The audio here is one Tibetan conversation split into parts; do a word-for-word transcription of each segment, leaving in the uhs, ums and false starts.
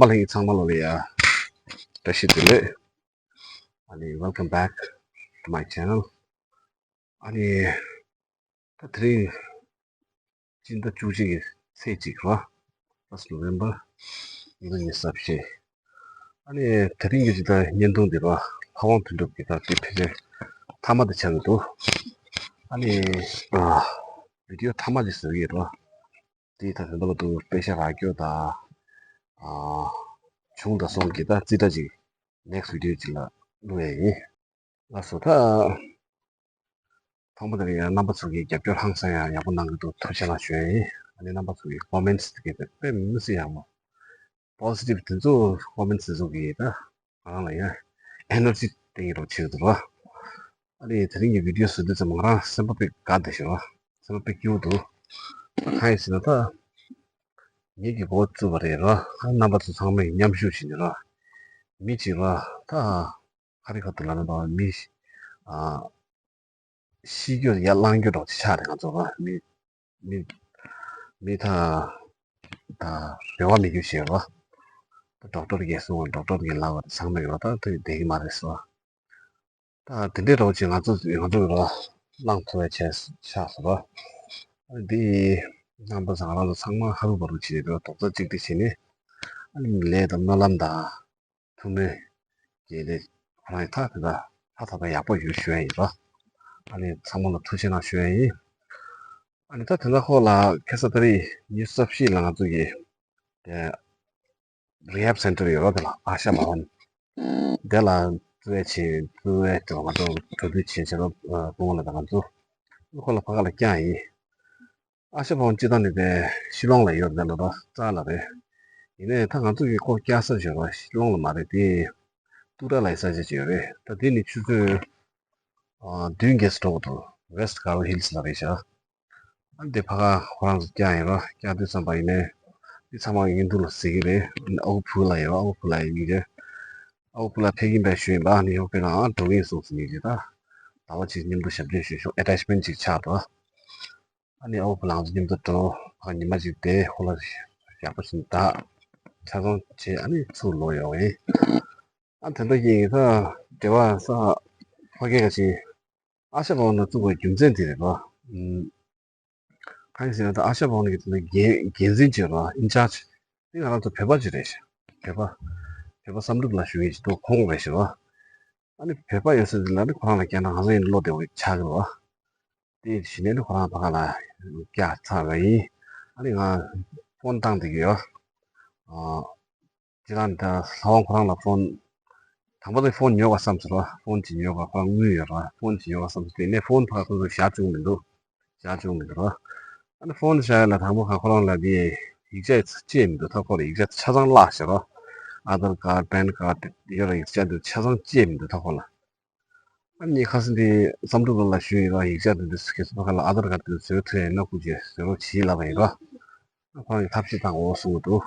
ལྷན་རྒྱས་ཚང་མ་ལ་ཡ་བཀྲ་ཤིས་བདེ་ལེགས། ཨ་ནི་welcome back to my channel. ཨ་ནི་ད་དེ་རིང་སྤྱི་ཟླ་བཅུ་གཅིག་གི་ཚེས་གཅིག་ར། first November ཉིས་སྟོང་ཉི་ཤུ་རྩ་བཞི། ཨ་ནི་དེ་རིང་གི་སྤྱི་ཟླ་བརྙན་ཐུང་འདི་ར་ལྷ་དབང་དོན་གྲུབ་ཀྱི་ད་དེ་ཕལ་ཆེར་མཐའ་མ་དེ་ཆགས་ཀྱི་འདུག་ཨ་ནི་ཨ་བི་ཌི་ཡོ་མཐའ་མ་དེ་བཟོ་གི་ཡོད་ར། དེ་ད་དེ་འདྲ་བ་འདུག་དཔེ་ཤ་རག་རྒྱུ་དང་། ཨ་བྱུང་དང་སོང་གི་ད་རྩིས་ཁྲ་ཅིག next video ཅིག་ལ་བླུག་ཡ་ཡིན། ལགས་སོ་ད། ཐོག་མ་དེ་ལ་ཡང་རྣམ་པ་ཚོ་གིས་རྒྱབ་སྐྱོར་ཧང་སང་ཡང་ཡག་པོ་གནང་གི་འདུག་ཐུགས་རྗེ་གནང་ཞུ་ཡ་ཡིན། ཨ་ནི་རྣམ་པ་ཚོ་གི་ཀོ་མེན་ཊི་དེ་གས་དཔེ་མི་སྲིད་ཡག་པོ། པོ་སི་ཊིབ་དེ་ཚོ་ཀོ་མེན་ཊི་དེ་ཚོ་གིས་ད་ང་རང་ལ་ཡང་ཨེ་ནར་ཇི་སྟེར་གྱི་རོགས་བྱེད་ཀྱི་འདུག་ར། ཨ་ནི་དེ་རིང་གི་བི་ཌི་ཡོ་བཟོ་དུས་ཙམ་ང་རང་སེམས་པ་དཔེ་དགའ་བསྡད་ཤག་ར། སེམས་པ་དཔེ་སྐྱིད་པོ་འདུག་ད་གང་ཡིན་ཟེར་ན་ད་ངེད་ཀྱི་འགོ་བཙུགས་པ་རེད་ར། ཨ་རྣམ་པ་ཚོ་ཚང་མས་མཉམ་ཞུགས་བྱེད་ནས་ར། མི་གཅིག་ར་ད་ཁ་རི་ཁ་ཐུག་ལ་ན་ད་མི་ཨ་ཤི་རྒྱུ་ཡར་ལངས་རྒྱུ་འདྲ་བོ་ཅིག་ཆགས་རེད། ང་ཚོ་ར་མི་མི་མི་ད་ད་རེ་བ་མེད་རྒྱུ་ཞིག་ར། ད་ཌོག་ཊར་གིས་གསུངས་པ་ཌོག་ཊར་གིས་ལབ་པ་དེ་ཚང་མས་ར་ད་དེ་བསྡད་ཀྱི་མ་རེད་ཟེར་བ། ད་དེ་འདྲའི་འདྲ་བོ་ཅིག་ང་ཚོ་ང་ཚོ་གི་ར་བླངས་ཐུབ་པའི་ཆེད་ཆགས་སོང་ར། ཨ་འདི་རྣམ་པ་ཚང་རང་ཚོ་ཚང་མ་ཧ་རུ་བ་རུ་བྱས་ར་རྡོག་རྩ་གཅིག་སྒྲིལ་བྱས་ནས་ཨ་ནི་ལས་དང་སྨོན་ལམ་དང་ཐུགས་སྨོན་བརྒྱབ་ནས་ཁོ་རང་ཡི་ཐག་དེ་འདྲ་ཧ་ཐག་ཐག་ཡག་པོ་ཡོད་ཞུ་ཡ་ཡིན་ར། ཨ་ནི་ཚང་མ་ལ་ཐུགས་རྗེ་གནང་ཞུ་ཡ་ཡིན། ཨ་ནི་ད་དེ་འདྲ་ཁོ་ལ་ཁ་སང་ད་རེས་ཉི་ཤུ་རྩ་བཞི་ལ་ང་ཚོ་གི་དེ་རི་ཧེབ་སེན་ཊར་ཡོད་ར། དེ་ལ་ཨ་ཤ་བྷ་ཝན། དེ་ལ་བཙུགས་ཡས་བྱས་བཙུགས་ཡས་དེ་ང་ཚོ་གྲོས་བསྡུར་བྱས་བྱས་ར། སྐུ་ངོ་ལགས་དང་ང་ཚོ་ཁོ་ལ་ཕ་ག་ལ་བསྐྱངས་ཡིན། ཨ་ཤ་བྷ་ཝན་སྤྱི་བཏང་ནི་དེ་ཤི་ལོང་ལ་ཡོད་རེད་ལ་ར། རྩ་ལ་རེད། ཡིན་ནའི་ད་ང་ཚོ་གི་ཁོ་བསྐྱལ་ས་ཞོར་ར་ཤི་ལོང་ལ་མ་རེད་དེ། ཏུ་ཀྲ་ལ་ཡི་ས་ཆ་ཅིག་ཡོད་རེད། ད་དེ་ནི་ཆུ་ཚོད་ཨ་བདུན་བརྒྱད་ཙམ་འགྲོ་གི་འདུག West Garo Hills ལ་རེད་ཤག་ཨ་འདི་ཕ་ག་ཁོ་རང་ཚོ་བསྐྱངས་ཡིན་ར། བསྐྱངས་དུས་ཙམ་པ་ཡིན་ནའི་འདི་ཚང་མ་ཡིན་འདུག་ལ་ཟེར་གི་རེད། ཨ་ནི་ཨ་ཁུ་ཕུ་ལ་ཡོད་ར། ཨ་ཁུ་ཕུ་ལ་ཡིན་གྱི་རེད། ཨ་ཁུ་ཕུ་ལ་ཕེབས་ཀྱིན་པའི་ཞུ་ཡིན་པ། ཨ་ནི་ཡོ་ཕེ་ལ་ཨ་འགྲོ་གི་ཡིན་གསུངས་ཟེར་ནས་ཀྱི་ད། ཟླ་བ་གཅིག་མཉམ་དུ་ཞབས་ཕྱི་ཞུ་ཤོག་ཨེ་ཊེཆ་མེན་ཊི་ཅིག་ཆགས་འདུག་ཨ་ནི་ཨ་ཁུ་ཕུ་ལ་ང་ཚོ་མཉམ་དུ་འགྲོ། ཕ་ག་ཉི་མ་གཅིག་བསྡད། ཁོ་ལ་ཡག་པོ་ཞིག་བསྡད། ཆ་ཚང་བྱས་ཨ་ནི་ཚུར་ལོག་ཡོང་ཡིན། ཨ་དེ་འདྲ་ཡིན་ད་འབྲེལ་བ་ས་ཕ་གི་ག་ཅིག་ཨ་ཤ་བྷ་ཝན་ལ་བཙུགས་པའི་རྒྱུ་མཚན་དེ་རེད་པ། ཨུམ། གང་ཡིན་ཟེར་ན་ད་ཨ་ཤ་བྷ་ཝན་གྱི་དེ་འདྲ་འགན་འགན་འཛིན་བྱས་ར། ཨིན་ཅར་ཇི་དེ་ང་རང་ཚོ་བོད་པ་ཅིག་རེད་ཤག་བོད་པ་བོད་པ་བསམ་གྲུབ་ལགས་ཞུ་མཁན་ཅིག་འདུག་ཁོང་རེད་ཤག་ར། ཨ་ནི་བོད་པ་ཡོད་ས་དེ་ལ་ནི་ཁོ་རང་ལ་བསྐྱལ་ན་ང་ཚོ་ཡིན་བློ་བདེ་བོ་ཆགས་ཀྱི་རེད་པ། དེ་གཞི་ནས་ནི་ཁོ་རང་ཕ་ག་ལ་བསྐྱལ་ཚར་བ་ཡིན། ཨ་ནི་ང་ཕོན་བཏང་བསྡད་ཀྱི་ཡོད། ཨ། ཁྱེད་རང་ད་ལྷ་དབང་ཁོ་རང་ལ་ཕོན། དང་པོ་དེ་ཕོན་ཉོ་ག་བསམ་ཚུལ་ར། ཕོན་ཅིག་ཉོ་ག་ཁོ་རང་དངུལ་ཡོད་ར། ཕོན་ཅིག་ཉོ་ག་བསམ་ཚུལ། དེ་ནས་ཕོན་ཕར་ཁོ་ཚོ་བཞག་བཅུག་མི་འདུག་བཞག་བཅུག་མི་འདུག་ར། ཨ་ནི་ཕོན་བཞག་ཡ་ལ་དང་པོ་ཁ་ཁོ་རང་ལ་དེ་ཡིག་ཆ་སྤྲད་མི་འདུག་ད་ཁོ་ལ་ཡིག་ཆ་ཆ་ཚང་བརླག་ཤག་ར། ཨ་དྷར་ཀར་པན་ཀར་ཡོད་ར། ཡིག་ཆ་འདི་ཆ་ཚང་སྤྲད་མི་འདུག་ད་ཁོ་ལ། ཨ་ནི་ཁ་སང་དེ་བསམ་གྲུབ་ལགས་ལ་ཞུས་ཡིན་ར། ཡིག་ཆ་འདི་འདི་ཁྱེད་ཚོ་ཕ་ག་ལ་ཨ་དྷར་ཀར་འདི་བཟོས་ཐུབ་ཡིན་ན་སྐུ་མཁྱེན་བཟོས་རོགས་གྱིས་ལབ་པ་ཡིན་ར། ཨ་ཁོ་རང་གིས་ཐབས་ཤེས་བཏང་འོ་གསུང་གི་འདུག་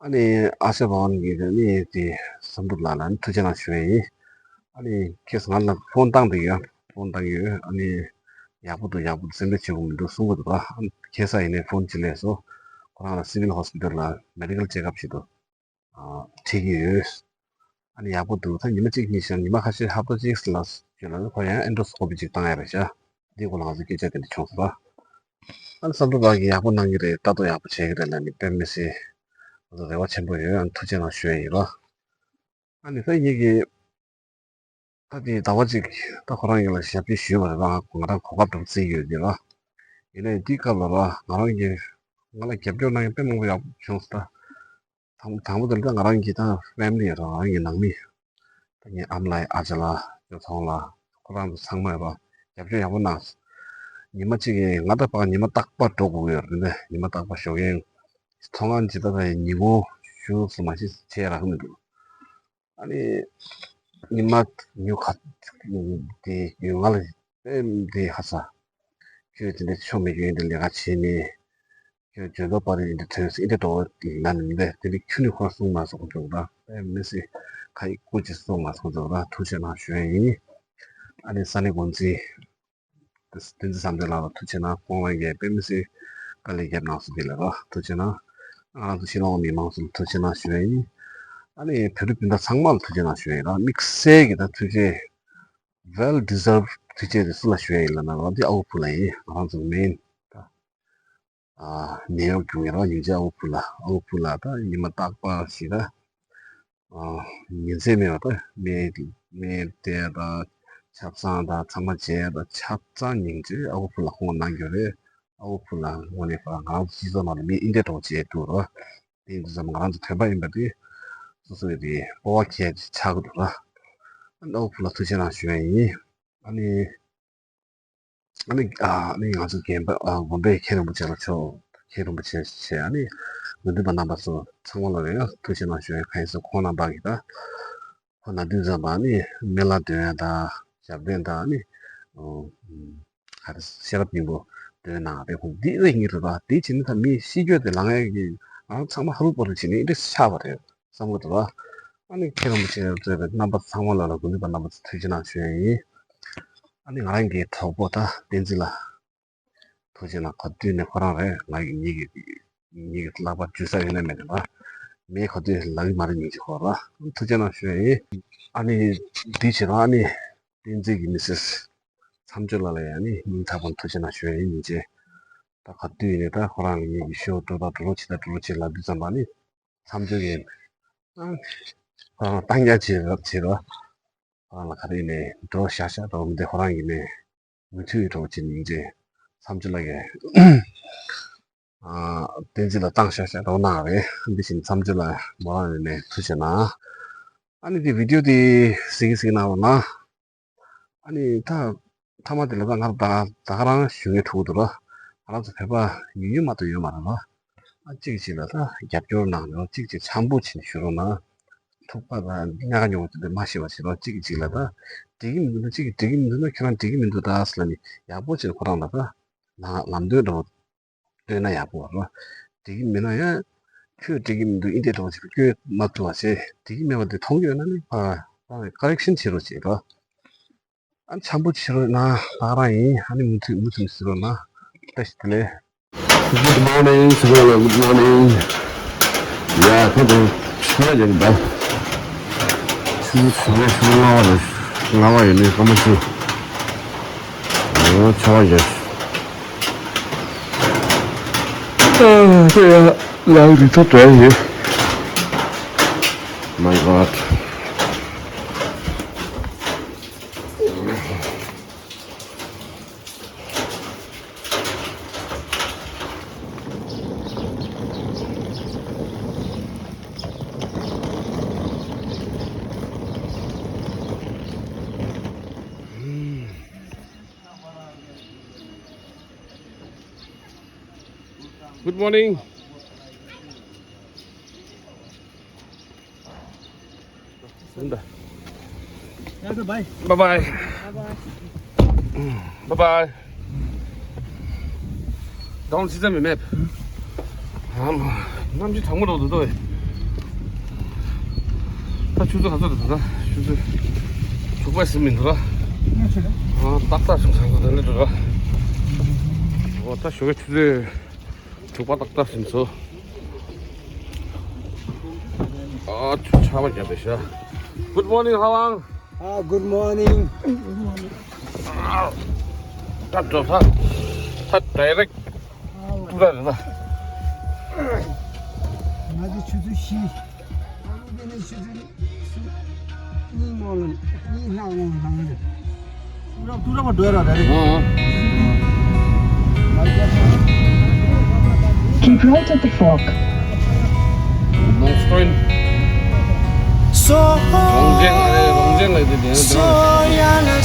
ཨ་ནི་ཨ་ཤ་བྷ་ཝན་གྱི་ནི་དེ་བསམ་གྲུབ་ལགས་ལ་ནི་ཐུགས་རྗེ་གནང་ཞུ་ཡ་ཡིན། ཨ་ནི་ཁྱེད་ང་ལ་ཕོན་བཏང་བསྡད་ཡོད། ཕོན་བཏང་ཡོད། ཨ་ནི་ཡག་པོ་འདུག་ཡག་པོ་འདུག་སེམས་ཁྲལ་བྱེད་དགོས་མི་འདུག་གསུང་གི་འདུག་ར། ཨ་ནི་ཁ་སང་ཡིན་ནའི་ཕོན་ཅིག་སླེབས་སོང་། ཁོ་རང་ལ་སི་ཝིལ་ཧོ་སི་པི་ཊལ་ལ་མེ་ཌི་ཀལ་ཅེག་ཨབ་བྱེད་དུ་ཨ་ཁྲིད་ཀྱི་ཡོད། ཨ་ནི་ཡག་པོ་འདུག་ད་ཉི་མ་གཅིག་གཉིས་ཤར་ཉི་མ་ཁ་ཤས་ཧབ་ཏ་གཅིག་ལ་ཡོད་ལ་ནི་ཁོ་ཡང་ཨེན་ཌོ་སི་ཀོ་པི་ཅིག་བཏང་ཡ་རེད་ཤག་འདིའི་སྐོར་ལ་ང་ཚོ་སྐད་ཆ་དེ་འདྲ་བྱུང་སོང་ར། ཨ་ནི་བསམ་གྲུབ་ལགས་ཀྱིས་ཡག་པོ་གནང་གི་རེད། ལྟ་རྟོག་ཡག་པོ་བྱེད་ཀྱི་རེད་ལབ་ནི་དཔེ་མི་སྲིད་ང་ཚོ་རེ་བ་ཆེན་པོ་ཡོད། ཨ་ནི་ཐུགས་རྗེ་གནང་ཞུ་ཡ་ཡིན་ར། ཨ་ནི་ད་ངེད་ཀྱིས་ད་དེ་ཟླ་བ་གཅིག་ད་ཁོ་རང་ཡིན་ལ་ཞབས་ཕྱི་ཞུས་པ་རེད་ར། ང་རང་གོ་སྐབས་འདྲ་བོ་བརྩི་ཡོད་དེ་ར། ཡིན་ནའི་དེའི་སྐབས་ལ་ར་ང་རང་གིས་ང་ལ་རྒྱབ་སྐྱོར་གནང་མཁན་དཔེ་མང་པོ་ཡག་པོ་བྱུང་སོང་ད། དང་དང་པོ་དེ་ལ་ད་ང་རང་གི་ད་ཕེ་མི་ལི་ཡོད་ར། ང་རང་གི་ནང་མི། ད་ངའི་ཨ་མ་ལགས་ཨ་ཅག་ལགས་ཚོ་ཚང་ལ་ཁོ་རང་ཚོ་ཚང་མས་ར་རྒྱབ་སྐྱོར་ཡག་པོ་གནང་། ཉི་མ་གཅིག་གི་ང་ད་ཕར་ཉི་མ་རྟག་པར་འགྲོ་དགོས་ཀྱི་ཡོད་རེད་དེ། ཉི་མ་རྟག་པར་ཞོགས་ཀས་ཚོང་ཁང་ཇི་ལྟར་ད་ཉིན་གུང་ཞུ་སུ་མ་ཤི་བྱས་རག་གི་མི་འདུག་ཨ་ནི་ཉི་མ་ཉུ་ཁ་དེ་ཡོད་ང་ལ་ཨེ་འདི་ཧ་ས། ཁྱོད་དེ་འདྲ་ཆོ་མེད་རྒྱུ་ཡིན་དེ་ལས་ཀ་བྱེད་ནས། ཁྱོད་འཇོན་ཐང་པ་རེད། འདི་ཐོན་སྲིད་འདི་འགྲོ་ལ་ནི་མི་འདི་འདི་ཁྱོད་ནི་ཁོ་གསུང་མ་སོང་འདུག་ར། ཨེ་མི་སྲིད་ཁ་ཡིག་སྐུ་ཅི་གསུང་མ་སོང་འདུག་ར། ཐུགས་རྗེ་གནང་ཞུ་ཡ་ཡིན། ཨ་ནི་ས་གནས་འགོ་འཛིན་བསྟན་འཛིན་བསམ་གཏན་ལགས་ལ་ཐུགས་རྗེ་གནང་། ཁོང་རང་གིས་དཔེ་མི་སྲིད་དཀའ་ལས་བརྒྱབ་གནང་སོང་འདི་ལ་ར་ཐུགས་རྗེ་གནང་། ང་རང་ཚོ་ཕྱི་ལོགས་ནས་མང་ཚོགས་ལ་ཐུགས་རྗེ་གནང་ཞུ་ཡ་ཡིན། ཨ་ནི་བོད་རིགས་སྤུན་ཟླ་ཚང་མ་ལ་ཐུགས་རྗེ་གནང་ཞུ་ཡ་ཡིན་ར། དམིགས་བསལ་གྱི་ད་ཐུགས་རྗེ། Well deserved ཐུགས་རྗེ་དེ་སུ་ལ་ཞུ་ཡ་ཡིན་ལབ་ན་ར། འདི་ཨ་ཁུ་བུ་ལགས་ཡིན། ང་རང་ཚོ་མེན་ད། ཨ་ནེའུ་ཡོག་སྐྱོང་ཡིན་ར། ཡིན་གཅིག་ཨ་ཁུ་བུ་ལགས། ཨ་ཁུ་བུ་ལགས་ད་ཉི་མ་རྟག་པར་ཞིག་ད། ཨ་ཉིན་མཚན་མེད་པ་ད། མི་མི་དེ་ད་ཆབ་གསང་ད་ཚང་མ་བྱས་ད། ཆ་ཚང་ཉིན་གཅིག་ཨ་ཁུ་བུ་ལགས་ཁོང་གནང་རྒྱུ་རེད། ཨ་ཁུ་བུ་ལགས་ངོ་ནས་ཁོ་རང་ང་རང་ཚོ་སྤྱི་ཚོགས་ནང་ལ་མི་འདི་འདྲ་འདྲ་བོ་བྱས་འདུག་ར། དེ་ཡིན་དུས་ཙམ་ང་རང་ཚོ་བོད་པ་ཡིན་པ་དེ་སོ་སོའི་དེ་སྤོབས་པ་ཁྱད་ཆགས་ཀྱི་འདུག་ར། ཨ་ནི་ཨ་ཁུ་བུ་ལགས་ཐུགས་རྗེ་གནང་ཞུ་ཡ་ཡིན། ཨ་ནི་ཨ་ནི་ཨ་ནི་ང་ཚོ་རྒན་པ་ཨ་དགོན་པའི་མཁན་རིན་པོ་ཆེ་ལ་ཆོག་མཁན་རིན་པོ་ཆེ་བྱས། ཨ་ནི་དགེ་འདུན་པ་རྣམ་པ་ཚོ་ཚང་མ་ལ་ཡང་ཐུགས་རྗེ་གནང་ཞུ་ཡ་ཡིན། གང་ཡིན་ཟེར་ཁོང་རྣམ་པ་གིས་ད་ཁོ་ན་དུས་ཙམ་པ་ཨ་ནི་སྨན་བླ་འདོན་ཡ་ད་ཞབས་བརྟན་ད་ཨ་ནི་ཨོ་ག་རེ་ཤེས་རབ་སྙིང་པོ་འདོན་གནང་རེད། ཁོང་འདི་རེད་ངེས་རེད་པ། འདི་བྱས་ནས་ད་མི་ཤི་རྒྱུ་དེ་ལང་ཡ་གི་ང་རང་ཚང་མ་ཧ་རུ་པ་རུ་བྱས་ནས་འདི་འདྲ་ཆགས་པ་རེད་བསམ་གི་འདུག་ལ། ཨ་ནི་མཁན་རིན་པོ་ཆེ་གཙོས་པའི་རྣམ་པ་ཚང་མ་ལ་ལ་དགེ་འདུན་པ་རྣམ་པ་ཚོ་ཐུགས་རྗེ་གནང་ཞུ་ཡ་ཡིན། ཨ་ནི་ང་རང་གི་གྲོགས་པོ་ད་བསྟན་འཛིན་ལགས་ཐུགས་རྗེ་གནང་། ག་དུས་ནས་ཁོ་རང་རེད། ང་ཡི་ཉིད་ཀྱི་ཉིད་ཀྱི་ལག་པར་འཇུ་ས་ཡོད་ན་མེད་ན་ལ་མེད། ག་དུས་ལག་གི་མ་རེད་ཉིད་ཀྱི་ཁོ་ར། ཐུགས་རྗེ་གནང་ཞུ་ཡ་ཡིན། ཨ་ནི་འདི་བྱེད་རང་ཨ་ནི་བསྟན་འཛིན་གྱི་མི་སེར་མཚམས་སྦྱོར་ལ་ལ་ཡ་ནི་སྙིང་ཐག་པ་ནས་ཐུགས་རྗེ་གནང་ཞུ་ཡ་ཡིན། ཉིན་བྱེད་ད་ག་དུས་ཡིན་ནས་ད་ཁོ་རང་གི་ཉིད་ཀྱི་ཤོ་འགྲོ་དང་འགྲོ་རོགས་བྱེད་དང་འགྲོ་རོགས་བྱེད་ལབ་དུས་ཙམ་པ་ནི། མཚམས་སྦྱོར་གྱི་ཨང་། ཁོ་རང་ལ་བཏང་རྒྱ་བྱེད་རབས་བྱེད་རོགས། ཁོ་རང་ལ་ག་རེ་ནས་འགྲོ་ཤག་ཤག་འགྲོ་མི་འདི་ཁོ་རང་གི་ནས་མུ་མཐུད་འགྲོ་བྱེད་ནིང་རྗེ་མཚམས་སྦྱོར་ལ་གི་ཨ་བསྟན་འཛིན་ལ་བཏང་ཤག་ཤག་འགྲོ་གནང་རེད། འདི་བཞིན་མཚམས་སྦྱོར་ལ་མོ་རང་ནས་ནས་ཐུགས་རྗེ་གནང་། ཨ་ནི་འདི་བི་ཌིའོ་འདི་གཟིགས་གཟིགས་གནང་རོགས་གནང་། ཨ་ནི་ད་མཐའ་མ་དེ་ལ་ད་ང་ད་ད་ག་རང་ཞུ་ངེས་ཐུག་འདུག་ར། ང་རང་ཚོ་བོད་པ་ཡོད་ཡོད་མ་གཏོགས་ཡོད་མ་རེད་ར། ཨ་གཅིག་གཅིག་ལ་ད་རྒྱབ་སྐྱོར་གནང་རོགས། གཅིག་གཅིག་འཆམ་པོ་བྱེད་ཞུ་རོགས་གནང་། ཐུག་པ་དང་ཉག་ཉོག་དེ་འདྲ་མ་ཤེས་པ་བྱེད་རོགས། གཅིག་གཅིག་ལ་ད་འགྲིག་གི་མི་འདུག་ན་གཅིག་གིས་འགྲིག་གི་མི་འདུག་ན་ཁྱེད་རང་འགྲིག་གི་མི་འདུག་ད་ཟེར་ལ་ནི་ཡག་པོ་བྱས་ཁོ་རང་ལ་ད་ལམ་སྟོན་འདྲ་བོ་སྟོན་ན་ཡག་པོ་རེད། འགྲིག་གི་མེད་ན་ཡང་ཁྱོད་འགྲིག་གི་མི་འདུག་ཨིན་དེ་གྲོགས་ཅིག་སྐྱོད་མ་ཐུབ་པ་བྱས། འགྲིག་གི་མེད་པ་དེ་མཐོང་གི་ཡོད་ན་ནི་ཕ་ཕ་ཀ་རེག་ཤན་བྱེད་རོགས་བྱེད་རོགས། ཨ་འཆམ་པོ་བྱེད་རོགས་གནང་། ང་རང་ཡིན། ཨ་ནི་མུ་མཐུད་མུ་མཐུད་ཟེར་རོགས་གནང་། བཀྲ་ཤིས་བདེ་ལེགས། Good morning, Sibala. Good morning. Yeah, thank you. ཆུ་ཚོད་ཡིན་ད། ཆུ་ཚོད་ཆུ་ཚོད་ལྔ་པ་རེད། ལྔ་པ་ཡིན་ནི་སྐར་མ་བཅུ། འོ་ཆར་པ་བརྒྱབ། ཨ་ལའི་རི་ཐོག་འགྲོ་ཡ་ཡོད། My God. Good morning. Bye bye. Bye bye. Bye bye. Down see the map. ཨ་མ། གནམ་གཤིས་གྲང་མོ་འདྲ་པོ་འདུག་ད། ད་ཆུ་ཚོད་ག་ཚོད་རེད་ད། ཆུ་ཚོད་དྲུག་པ་ཟིན་མི་འདུག་ར། ཨ་ཏག་ཏག་བྱུང་སོང་ད་ལེ་འགྲོ་ར། འོ་ད་ཞོགས་ཀའི་ཆུ་ཚོད་དྲུག་པ་ཏག་ཏག་ཟིན་སོང་། ཨ་ཆུ་ཆར་པ་བརྒྱབ་པའི་ཤ། Good morning, Hawang. Ah, good morning. ད་འགྲོ་ད། ད་direct ཏུ་ར་རེད་ད། ང་ཚོ་ཆུ་ཚོད་བཞི། ཨ་ནི་དེ་ནས་ཆུ་ཚོད་གཉིས་མོ་ལ་གཉིས་ལྷག་འོང་ལྷག་རེད། ཏུ་ར་ཏུ་ར་མ་འགྲོ་ཡ་ར་རེད། ཨ་ཨ། Keep right at the fork. Long story. རོང་ཆེན་ཨ་རོང་ཆེན་ལ་དེ་དེ་ན་དེ་ན།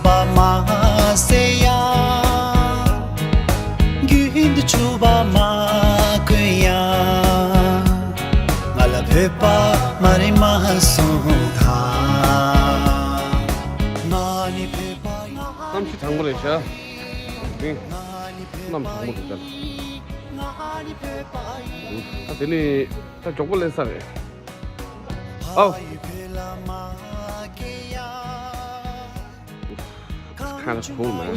པ་མ་ཟེར་ཡ། རྒྱུན་དུ་ཆུ་བ་མ་གོན་ཡ། ང་ལ་བོད་པ་མ་རེད་མ་གསུང་ད། ང་ནི་བོད་པ་ཡིན། གནམ་གཤིས་གྲང་མོ་རེད་ཤག་དེ་རིང་གནམ་གྲང་མོ་འདུག་ད། ད་དེ་ནི་ད་མགྱོགས་པོ་སླེབས་ས་རེད། ཨའོ། Kind of cool, man.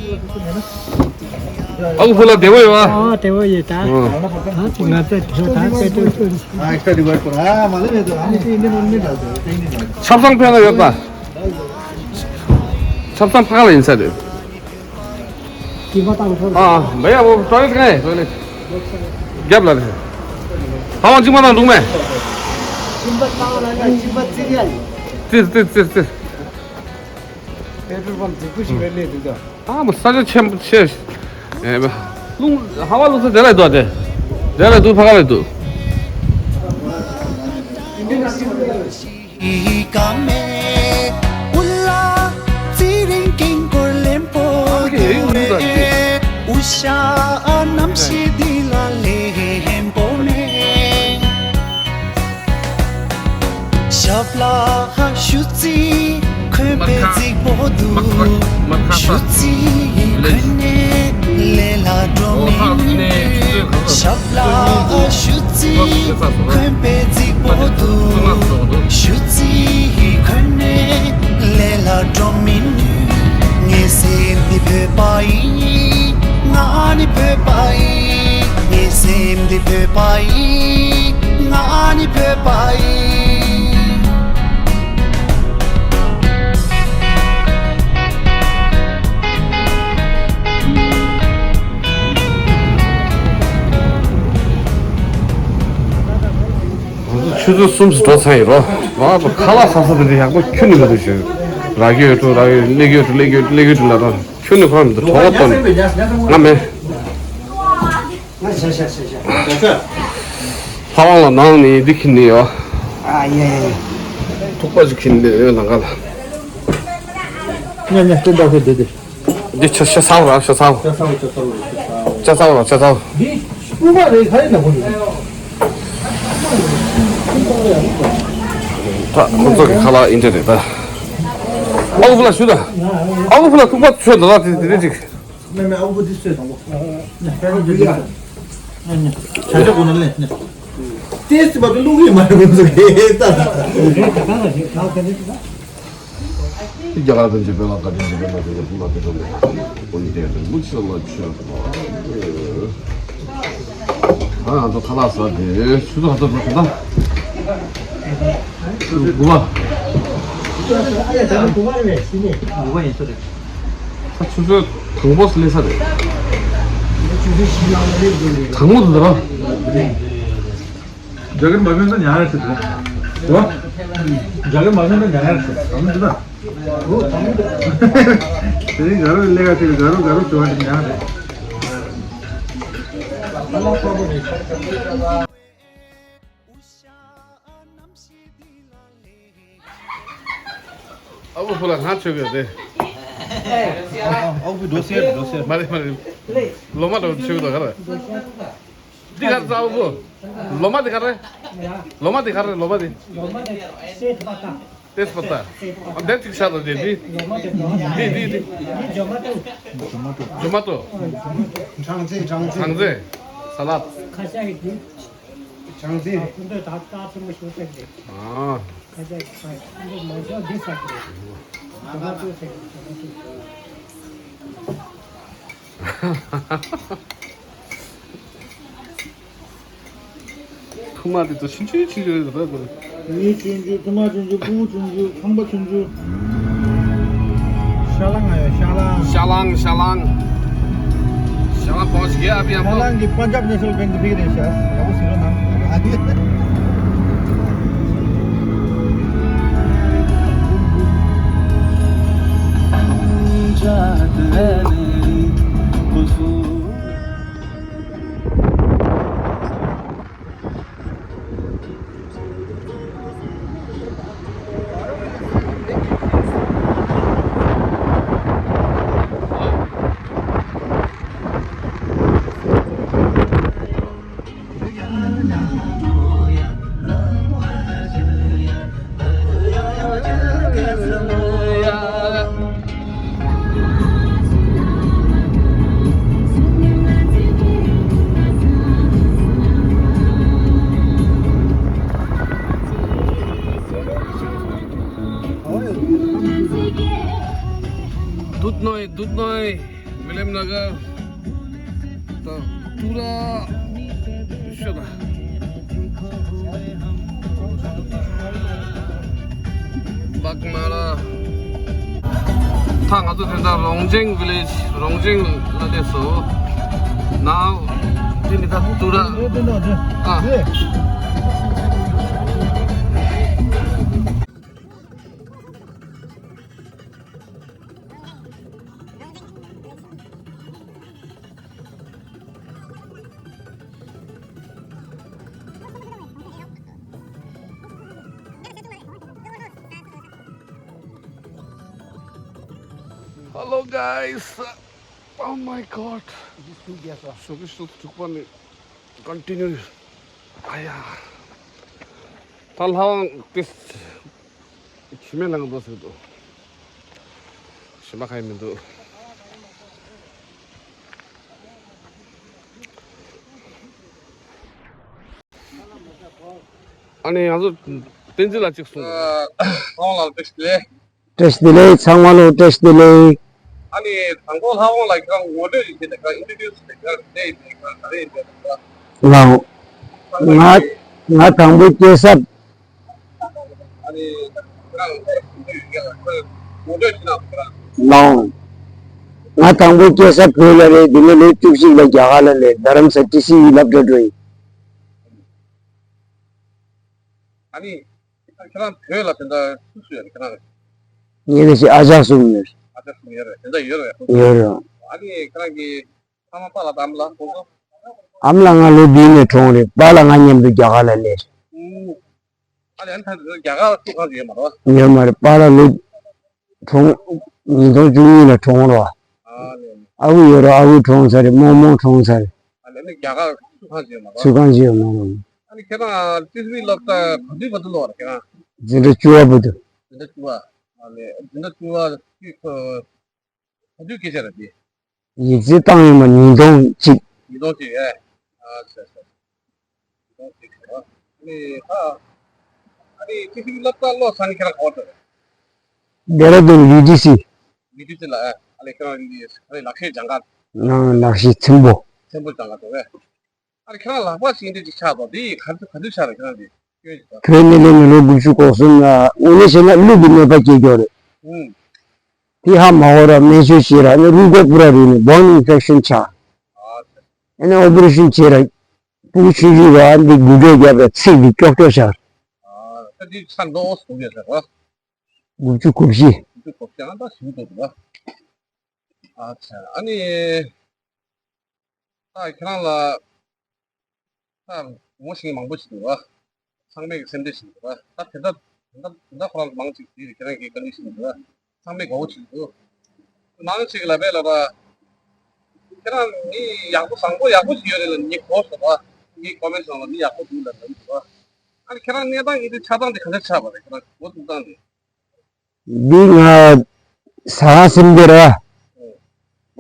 ཨ་ཁུ་ཕུ་ལ་བདེ་པོ་ཡོད་པ། ཨོ་བདེ་པོ་ཡོད་ད། ཨོ། ད་ཅི་ང་ཚོ་དེ་ད་དཔེ་སྟོན་ཚུལ། ཆབ་གསང་ཕན་ལ་ཡོད་པ། ཆབ་གསང་ཕ་ག་ལ་ཡིན་ས་རེད། ཨ་ཨ་བེ་ཡ་བོ་ཊོ་ལེ་ཊི་ག་ཡ་ཊོ་ལེ་ཊི་རྒྱབ་ལ་རེད། ཕ་བང་གཅིག་མ་དང་འདུག་མེད། ཙིར་ཙིར་ཙིར་ཙིར། པེ་ཊྲོལ་པམ་རྫིག་པོ་ཞིག་ལ་སླེབས་འདུག་ད། ཨ་མ་ས་ཆ་ཆེན་པོ་ཆེ། ཨེ་མ། རླུང་ཧ་བ་རླུང་ས་དེ་ལ་འདུག་དེ། དེ་ལ་འདུག་ཕ་ག་ལ་འདུག་ཞབས་ལ་ཞུ་རྩིས་འཁོན་པའི་རྫིག་པོ་འདུག་ཞུ་རྩིས་འཁོན་ནས་ལས་ལ་འགྲོ་མི་ནུས། ཞབས་ལ་ཞུ་རྩིས་འཁོན་པའི་རྫིག་པོ་འདུག་ཞུ་རྩིས་འཁོན་ནས་ལས་ལ་འགྲོ་མི་ནུས། ངའི་སེམས་འདི་བོད་པ་ཡིན། ང་ནི་བོད་པ་ཡིན། ངའི་སེམས་འདི་བོད་པ་ཡིན། ང་ནི་བོད་པ་ཡིན། ང་ཚོ་ཆུ་ཚོད་གསུམ་ཙམ་འགྲོ་ཚར་ཡིན་རོ། ང་ཚོ་ཁ་ལག་ཟ་ས་དེ་འདྲ་ཡག་པོ་ཁྱོན་ནས་མི་འདུག་ཞེས། རག་གི་ཡོད་འགྲོ་རག་གི་ཡོད་སླེབས་ཀྱི་ཡོད་འགྲོ་སླེབས་ཀྱི་ཡོད་སླེབས་ཀྱི་ཡོད་འགྲོ་ལབ་རོ། ཁྱོན་ནས་ཁོ་རང་མི་འདུག་གྲོད་ཁོག་ལྟོགས་ནས་ང་མེད། ལྷ་དབང་ལ་ནང་ནས་འདི་ཁྱེར་ནས་ཡོད། ཨ་ཡེ་ཡེ། ཐུག་པ་ཞིག་ཁྱེར་ནས་ཡོད་ལང་ཀ་ལ། ཉ་ཉ་སྟོན་པ་ཁྱེར་བསྡད་དེ། འདི་ཆ་ཤ་ཚ་བ་ར་ཤ་ཚ་བ། ཤ་ཚ་བ་ཤ་ཚ་བ་ཤ་ཚ་བ། ཤ་ཚ་བ་ར་ཤ་ཚ་བ། འདི་སྤུ་མ་རེད་ཁ་ཡིན་ན་ཁོ་རེད། ད་ཁོ་ཚོ་གི་ཁ་ལག་ཨིན་ཏྲེ་རེད་ད། ཨ་ཁུ་ཕུ་ལ་ཞུ་ད། ཨ་ཁུ་ཕུ་ལ་ཐུག་པ་ཆོད་ད་ད་དེ་དེ་རེད་ཅིག་མེ་མེ་ཨ་ཁུ་འདི་ཚོས་དང་པོ། ནས་ཕན་ཚུན་འདི་ཚོས། ནས་ནས་བྱ་བྱ་གོ་ན་ལས་ནས། ཏེས་ཏེ་བ་དུ་ལུག་ཡིན་མ་རེད་ཁོ་ཚོ་གི་ད་ད་ད། རྒྱ་གར་དང་རྒྱ་བལ་ལ་ག་དེ་རྒྱ་བལ་ལ་དེ་རྒྱ་བུ་ལ་དེ་དང་དེ་ཀུན་དེ་དེ་ལུག་ཤ་ལ་ཆོས་དང་། ཨ་ང་ཚོ་ཁ་ལག་ཟ་དེ་ཆུ་ཚོད་ཧ་ཏོ་ཧ་ཏོ་ད། དགུ་པ། དགུ་པ་ཡིན་ས་རེད། ད་ཆུ་ཚོད་དང་པོ་སླེབས་ས་རེད། དྲང་མོ་འདུག་ད་ར། རྒྱ་གར་མ་ཕན་ས་ཉག་རེད་ཟེར་འདུག་བ། རྒྱ་གར་མ་ཕན་ས་ཉག་རེད་ཟེར་དྲང་མོ་འདུག་ད། དེ་རིང་དགའ་རོགས་ལས་ཀ་དེ་དགའ་རོགས་དགའ་རོགས་ཟེར་བ་དེ་ཉག་རེད། ཨ་ཁུ་ཕུ་ལ་ང་ཆོས་གི་རེད། ཨ་ཁུ་འགྲོ་སེར་འགྲོ་སེར། མ་རེད་མ་རེད། ལོ་མ་འགྲོ་ཆོས་གི་རེད། འདི་ག་རེ་ཨ་ཁུ། ལོ་མ་འདི་ག་རེ། ལོ་མ་འདི་ག་རེ་ལོ་མ་འདི། ལོ་མ་འདི་སེ་ཐ་ཐ། དེ་སྤ་ཏ། འདི་གཅིག་ཤ་དང་འདི་འདི། ལོ་མ་འདི་འདི་འདི། འདི་ཇོ་མ་ཏོ། ཇོ་མ་ཏོ། གྲང་རྩེད་གྲང་རྩེད། གྲང་རྩེད། ས་ལད། ཁ་ཤ་གི་འདི། བྱང་རྩེ། ཨ་ཁུ་འདོད་ད་ལྟ་ཆེན་པོ་ཞུ་ཐེབས་རེད། ཨ། ཁ་ཆག་ཁ་ཁུ་འདོད་མ་ཞོ་འདི་ཟ་གི་རེད། ཇོ་མ་ཏོ་ཟེར་གི་ཇོ་མ་ཏོ། ཐུག་མ་དེ་ཚོ་ཆུང་ཆུང་ཆུང་ཆུང་རེད་ད། ཡིད་ཆེས་འཇུ་ཐུག་མ་ཆུང་ཆུང་ཕྲུ་གུ་ཆུང་ཆུང་ཁང་པ་ཆུང་ཆུང་། ཤ་ལང་ང་ཡོད་ཤ་ལང་། ཤ་ལང་ཤ་ལང་། ཤ་ལང་པོ་ཞིག་ཡ་ཨ་ཕི་ཡང་པོ། ཤ་ལང་གི་པན་ཇབ་ནེ་ཤ་ནལ་བེང་གི་ཕིག་རེད་ཤག་ཡག་པོ་ཟེར་རོ་ནང་། दुधनोय, दुधनोय, विलियमनगर, त टुरा, ཤོད་ད། བག་མ་ར། ད་ང་ཚོ་དེ་འདྲ་རོང་ཆེན་ཝི་ལེཇ། རོང་ཆེན་ལ་སླེབས་སོང་། ནའོ་དེ་ནི་ད་ཏུ་ར། ཨ། Hello guys. Oh my god. ཞོགས་ཀས་ཞོགས་དྲུག་པ་ནས་ཀོན་ཊི་ནིའུ། ཨ་ཡ། ད་ལྷ་དབང་ཏིས། ཞི་མི་ལངས་འདུག་ཟེར་འདུག་ཞིམ་པ་གང་ཡང་མི་འདུག་ཨ་ནི་ང་ཚོ་བསྟན་འཛིན་ལགས་གཅིག་གསུངས། ཨ། ལྷ་དབང་ལགས་བཀྲ་ཤིས་བདེ་ལེགས། བཀྲ་ཤིས་བདེ་ལེགས། ཚང་མ་ལ་བཀྲ་ཤིས་བདེ་ལེགས། ཨ་ནི་དང་པོ་ལྷ་དབང་ལགས་ཁྱེད་རང་ངོ་སྤྲོད་ཡིན་གྱི་དེ་ག་ཨིན་ཊྲོ་ཌིའུ་སི་དེ་ག་རེ་ཡིན་པས་དེ་ག་རེ་ཡིན་པས་དེ་ག་ལགས། ང་ང་དང་པོ་སྐྱེས་ས། ཨ་ནི་ཁྱེད་རང་ངོ་སྤྲོད་ཡིན་ན་ཁྱེད་རང་། ལགས། ང་དང་པོ་སྐྱེས་ས་བོད་ལ་རེད། འདི་ནས་ལོ་བཅུ་གཅིག་ལ་རྒྱ་གར་ལ་སླེབས། རྡ་རམ་ས་ཊི་སི་ཡི་སློབ་གྲྭ་འགྲོ་ཡིན། ཨ་ནི། ཁྱེད་རང་བོད་ལ་དེ་འདྲ་སུ་སུ་ཡོད་རེད་ཁྱེད་རང་རེད། ངེད་ཀྱི་ཨ་ཅག་གསུམ་ཡོད། ཨ་ཅག་གསུམ་ཡོད་རེད། དེ་འདྲ་ཡོད་རེད། ཡོད་རེད། ཨ་ནི་ཁྱེད་རང་གི་ཕ་མ་པཱ་ལགས་དང་ཨ་མ་ལགས་ཁོང་ཚོ། ཨ་མ་ལགས་ང་ལོ་བདུན་ནས་གྲོངས་རེད། པཱ་ལགས་ང་མཉམ་དུ་རྒྱ་གར་ལ་སླེབས་རེད། ཨ་ལས་ཨ་ནི་ད་རྒྱ་གར་ཚུགས་ཁག་ཡོད་མ་རེད་བ། ཡོད་མ་རེད། པཱ་ལགས་ལོ་གྲོངས། ཉིས་སྟོང་བཅུ་གཉིས་ལ་གྲོངས་རོགས། ཨ་ལས། ཨ་ཁུ་ཡོད་རོགས། ཨ་ཁུ་གྲོངས་ཚར་རེད། རྨོ་མོ་གྲོངས་ཚར་རེད། ཨ་ལས་ཨ་ནི་རྒྱ་གར་ཚུགས་ཁག་ཡོད་མ་རེད་བ། ཚུགས་ཁག་ཡོད་མ་རེད། ཨ་ནི་ཁྱེད་རང་ཏི་སི་ཝི་སློབ་གྲྭ་ག་དུས་ག་དུས་སླེབས་པ་རེད་ཁྱེད་རང་། འཛིན་གྲྭ་བཅུ་པ་བར་དུ། འཛིན་གྲྭ་བཅུ་པ། ཨ་ལས་འཛིན་གྲྭ་བཅུ་པ་དུས་ཁོ། ག་དུས་སྐད་ཆ་རེད་དེ། ཡིག་རྩིས་བཏང་ཡོད་མ། ཉིས་སྟོང་གཅིག་ཉིས་སྟོང་གཅིག་ཨེ། ཨ་ཆ་ཆ། ཉིས་སྟོང་གཅིག་ཨ། ཨ་ནི་ཨ། ཨ་ནི་ཁྱེད་ཀྱི་སློབ་གྲྭ་ལོ་ས་ནི་ཁྱེད་རང་ག་པར་འགྲོ་རེད། ལྡེ་ར་ལྡུན་ཝི་ཌི་སི། ཝི་ཌི་སི་ལ་ཨེ། ཨ་ལས་ཁྱེད་རང་ཡིན་དེ་ལག་ཤེས་སྦྱང་ག་ཨང་། ལག་ཤེས་ཆེན་པོ། ཆེན་པོ་སྦྱང་ག་འགྲོ་རེད། ཨ་ནི་ཁྱེད་རང་ལག་པ་ཞིག་འདི་ཅིག་ཆགས་པ་འདི་ག་དུས་ག་དུས་ཆགས་རེད་ཁྱེད་རང་འདི། བོད་ནས་སླེབས་ནས་ལོ་དགུ་བཅུ་གོ་གསུམ་ལ་དངོས་གནས་བྱས་ན་གླུ་གི་གནོད་པ་སྐྱེལ་རྒྱུ་རེད། ཨུམ། དེ་ཧ་མ་གོ་ར་སྨན་བཅོས་བྱས་ར་ཨ་ནི་རུས་ཁོག་པུ་ར་རུལ་ནས་bone infection ཆགས། ཨ་ནི་ཨོ་པ་རེ་ཤན་བྱས་ར་ཕྲུ་གུ་ཆུང་ཆུང་ར་འདི་འགུལ་སྐྱོད་རྒྱབ་ར་ཚིགས་འདི་ཀྱོག་ཀྱོག་ཆགས། ཨ་ད་འདི་ཚ་འདོགས་སུ་འགྱོད་ཟེར་བ། དགུ་བཅུ་གོ་བཞི། དགུ་བཅུ་གོ་བཞི་ཨ་ད་ཞིག་འདུག་བ། ཨ་ཆ་ཨ་ནི། ད་ཁྱེད་རང་ལ་ད་ངོ་ཤེས་མཁན་མང་པོ་ཞིག་འདུག་བ། ཚང་མས་ཀྱི་སེམས་ཁྲལ་ཞིག་འདུག་བ། ད་དེ་འདྲ་དེ་འདྲ་དེ་འདྲ་ཁོ་རང་མང་ཅིག་དེ་ཁྱེད་རང་གི་བཀའ་འདྲི་ཞིག་འདུག་བ། ཚང་མས་དགའ་བོ་ཞིག་འདུག་མང་ཅིག་ལ་བས་ལ་བ། ཁྱེད་རང་མི་ཡག་པོ་བཟང་པོ་ཡག་པོ་ཞིག་ཡོད་རེད་ལ་ངས་གོ་སོང་བ། ངའི་ཀོ་མེན་ཊི་ནང་ལ་མི་ཡག་པོ་འདུག་ལ་འདུག་བ། ཨ་ནི་ཁྱེད་རང་གནས་སྟངས་ཡིན་དུས་ཆགས་སྟངས་དེ་ག་འདྲ་ཆགས་པ་རེད་ཁྱེད་རང་ངོ་ཐུག་སྟངས་དེ། འདི་ང་ཟ་ཁང་སེམས་དེ་ར།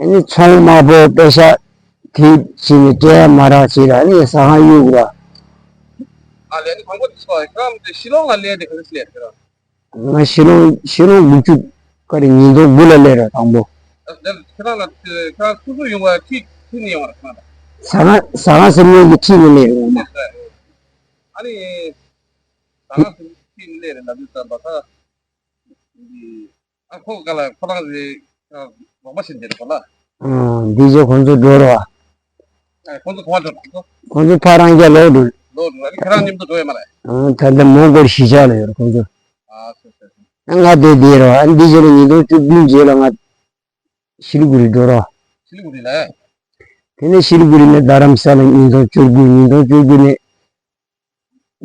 ཨ་ནི་ཚོང་དམའ་པོ་པེ་ཤ་དེ་བྱས་ནས་སྤྲད་མ་རག་བྱས་ར་ཨ་ནི་ཟ་ཁང་གཡུག་ར། ཨ་ལས་ནི་གོང་པོ་དེ་སོ་ཁྱེད་རང་དེ་ཤི་ལོང་ལ་སླེབས་དེ་ག་ཚོད་སླེབས་ཁྱེད་རང་། ང་ཤི་ལོང་ཤི་ལོང་དགུ་བཅུ་ག་རེ་ཉིས་སྟོང་དགུ་ལ་སླེབས་ར་དང་པོ། ཨ་ལས་ཁྱེད་རང་ལ་ཁྱེད་རང་སོ་སོ་ཡོང་བ་ཁྲིད་ཁྲིད་ནས་ཡོང་བ་རེད་ཁྱེད་རང་ལ། ཟ་ཁང་ཟ་ཁང་སེམས་དེ་གིས་ཁྲིད་ནས་སླེབས་ར་ང་། ཨ་ནི་ཟ་ཁང་སེམས་དེ་ཁྲིད་ནས་སླེབས་ར་ལ་དུས་ཙམ་པ་ད། ཨ་ཁོ་ག་ལ་ཁོ་རང་རེད། རོགས་པ་བྱེད་འདིར་གོ་ལ། ཨང་། འདི་ཚོ་ཁོང་ཚོ་འགྲོ་རོགས། ཨ་ཁོང་ཚོ་ག་པར་འགྲོ་ཁོང་ཚོ། ཁོང་ཚོ་ཕ་རང་རྒྱ་ལོག་འགྲོ། ལོག་འགྲོ་ཨ་ནི་ཁྱེད་རང་མཉམ་དུ་འགྲོ་ཡོད་མ་རེད། ཨང་། ད་ལྟ་མོན་གྷོར་གཞིས་ཆགས་ལ་ཡོད་རེད་ཁོང་ཚོ། ཨ་སོ་སོ་སོ། ཨ་ང་དེ་བསྡད་རོགས། ཨ་འདི་ཚོ་ལ་ཉིས་སྟོང་བཅུ་བདུན་རྗེས་ལ་ང་ཤི་ལི་གུ་རི་འགྲོ་རོགས། ཤི་ལི་གུ་རི་ལ། དེ་ནས་ཤི་ལི་གུ་རི་ནས་རྡ་རམ་ས་ལ་ཉིས་སྟོང་བཅུ་དགུ། ཉིས་སྟོང་བཅུ་དགུ་ནས།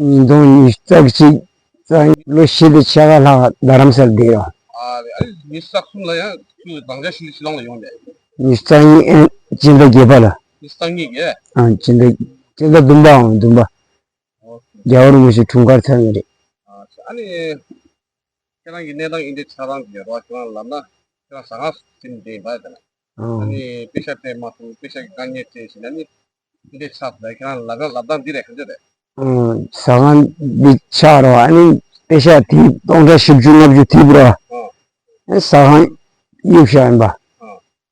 ཉིས་སྟོང་ཉི་ཤུ་རྩ་གཅིག་རྩ་གཉིས། ལོ་བཞི་དང་ཕྱེད་ཀ་ལྷག་རྡ་རམ་ས་ལ་བསྡད་ཡོད། ཨ་ལས་ཨ་ནི་ཉི་ཤུ་རྩ་གསུམ་ལ་ཡང་ཁྱོད་བདག་ཅག་ཤི་ལི་ཤི་ལོང་ལ་ཡོང་ནས། ཉི་ཤུ་རྩ་གཉིས་ཨེ་སྤྱི་ཟླ་བརྒྱད་པ་ལ། ཉི་ཤུ་རྩ་གཉིས་ཀྱི། ཨ་སྤྱི་ཟླ་སྤྱི་ཟླ་བདུན་པའམ་བདུན་པ། ཨོ་ཁེ། རྒྱལ་བ་རིན་པོ་ཆེ་འཁྲུངས་སྐར་ཚར་ནི་རེད། ཨ་ཨ་ནི་ཁྱེད་རང་གི་གནས་སྟངས་འདི་འདྲའི་ཆགས་སྟངས་ཀྱི་རོགས་ཁྱེད་རང་ལབ་ན་ཁྱེད་རང་ཟ་ཁང་ཟིན་བསྡད་ཡིན་པ་དེ་ལ། ཨ་ཨ་ནི་པེ་ཤ་སྤྲད་མ་སོང་། པེ་ཤ་གི་དཀའ་ངལ་འཕྲད་བྱས་ན་ནི། འདི་འདྲའི་ཆགས་ཚར་ཁྱེད་རང་ལབ་ན་ལབ་སྟངས་འདི་རེད་ག་འདྲ་རེད། ཨང་། ཟ་ཁང་འདི་ཆགས་རོགས། ཨ་ནི་པེ་ཤ་དེ་སྟོང་ཕྲག་བཞི་བཅུ་ལྔ་བཅུ་དེ་འབུར་བ། ཨང་། ཨ་ཟ་ཁང་ གཡུག་བཞག་ཡིན་པ། ཨ།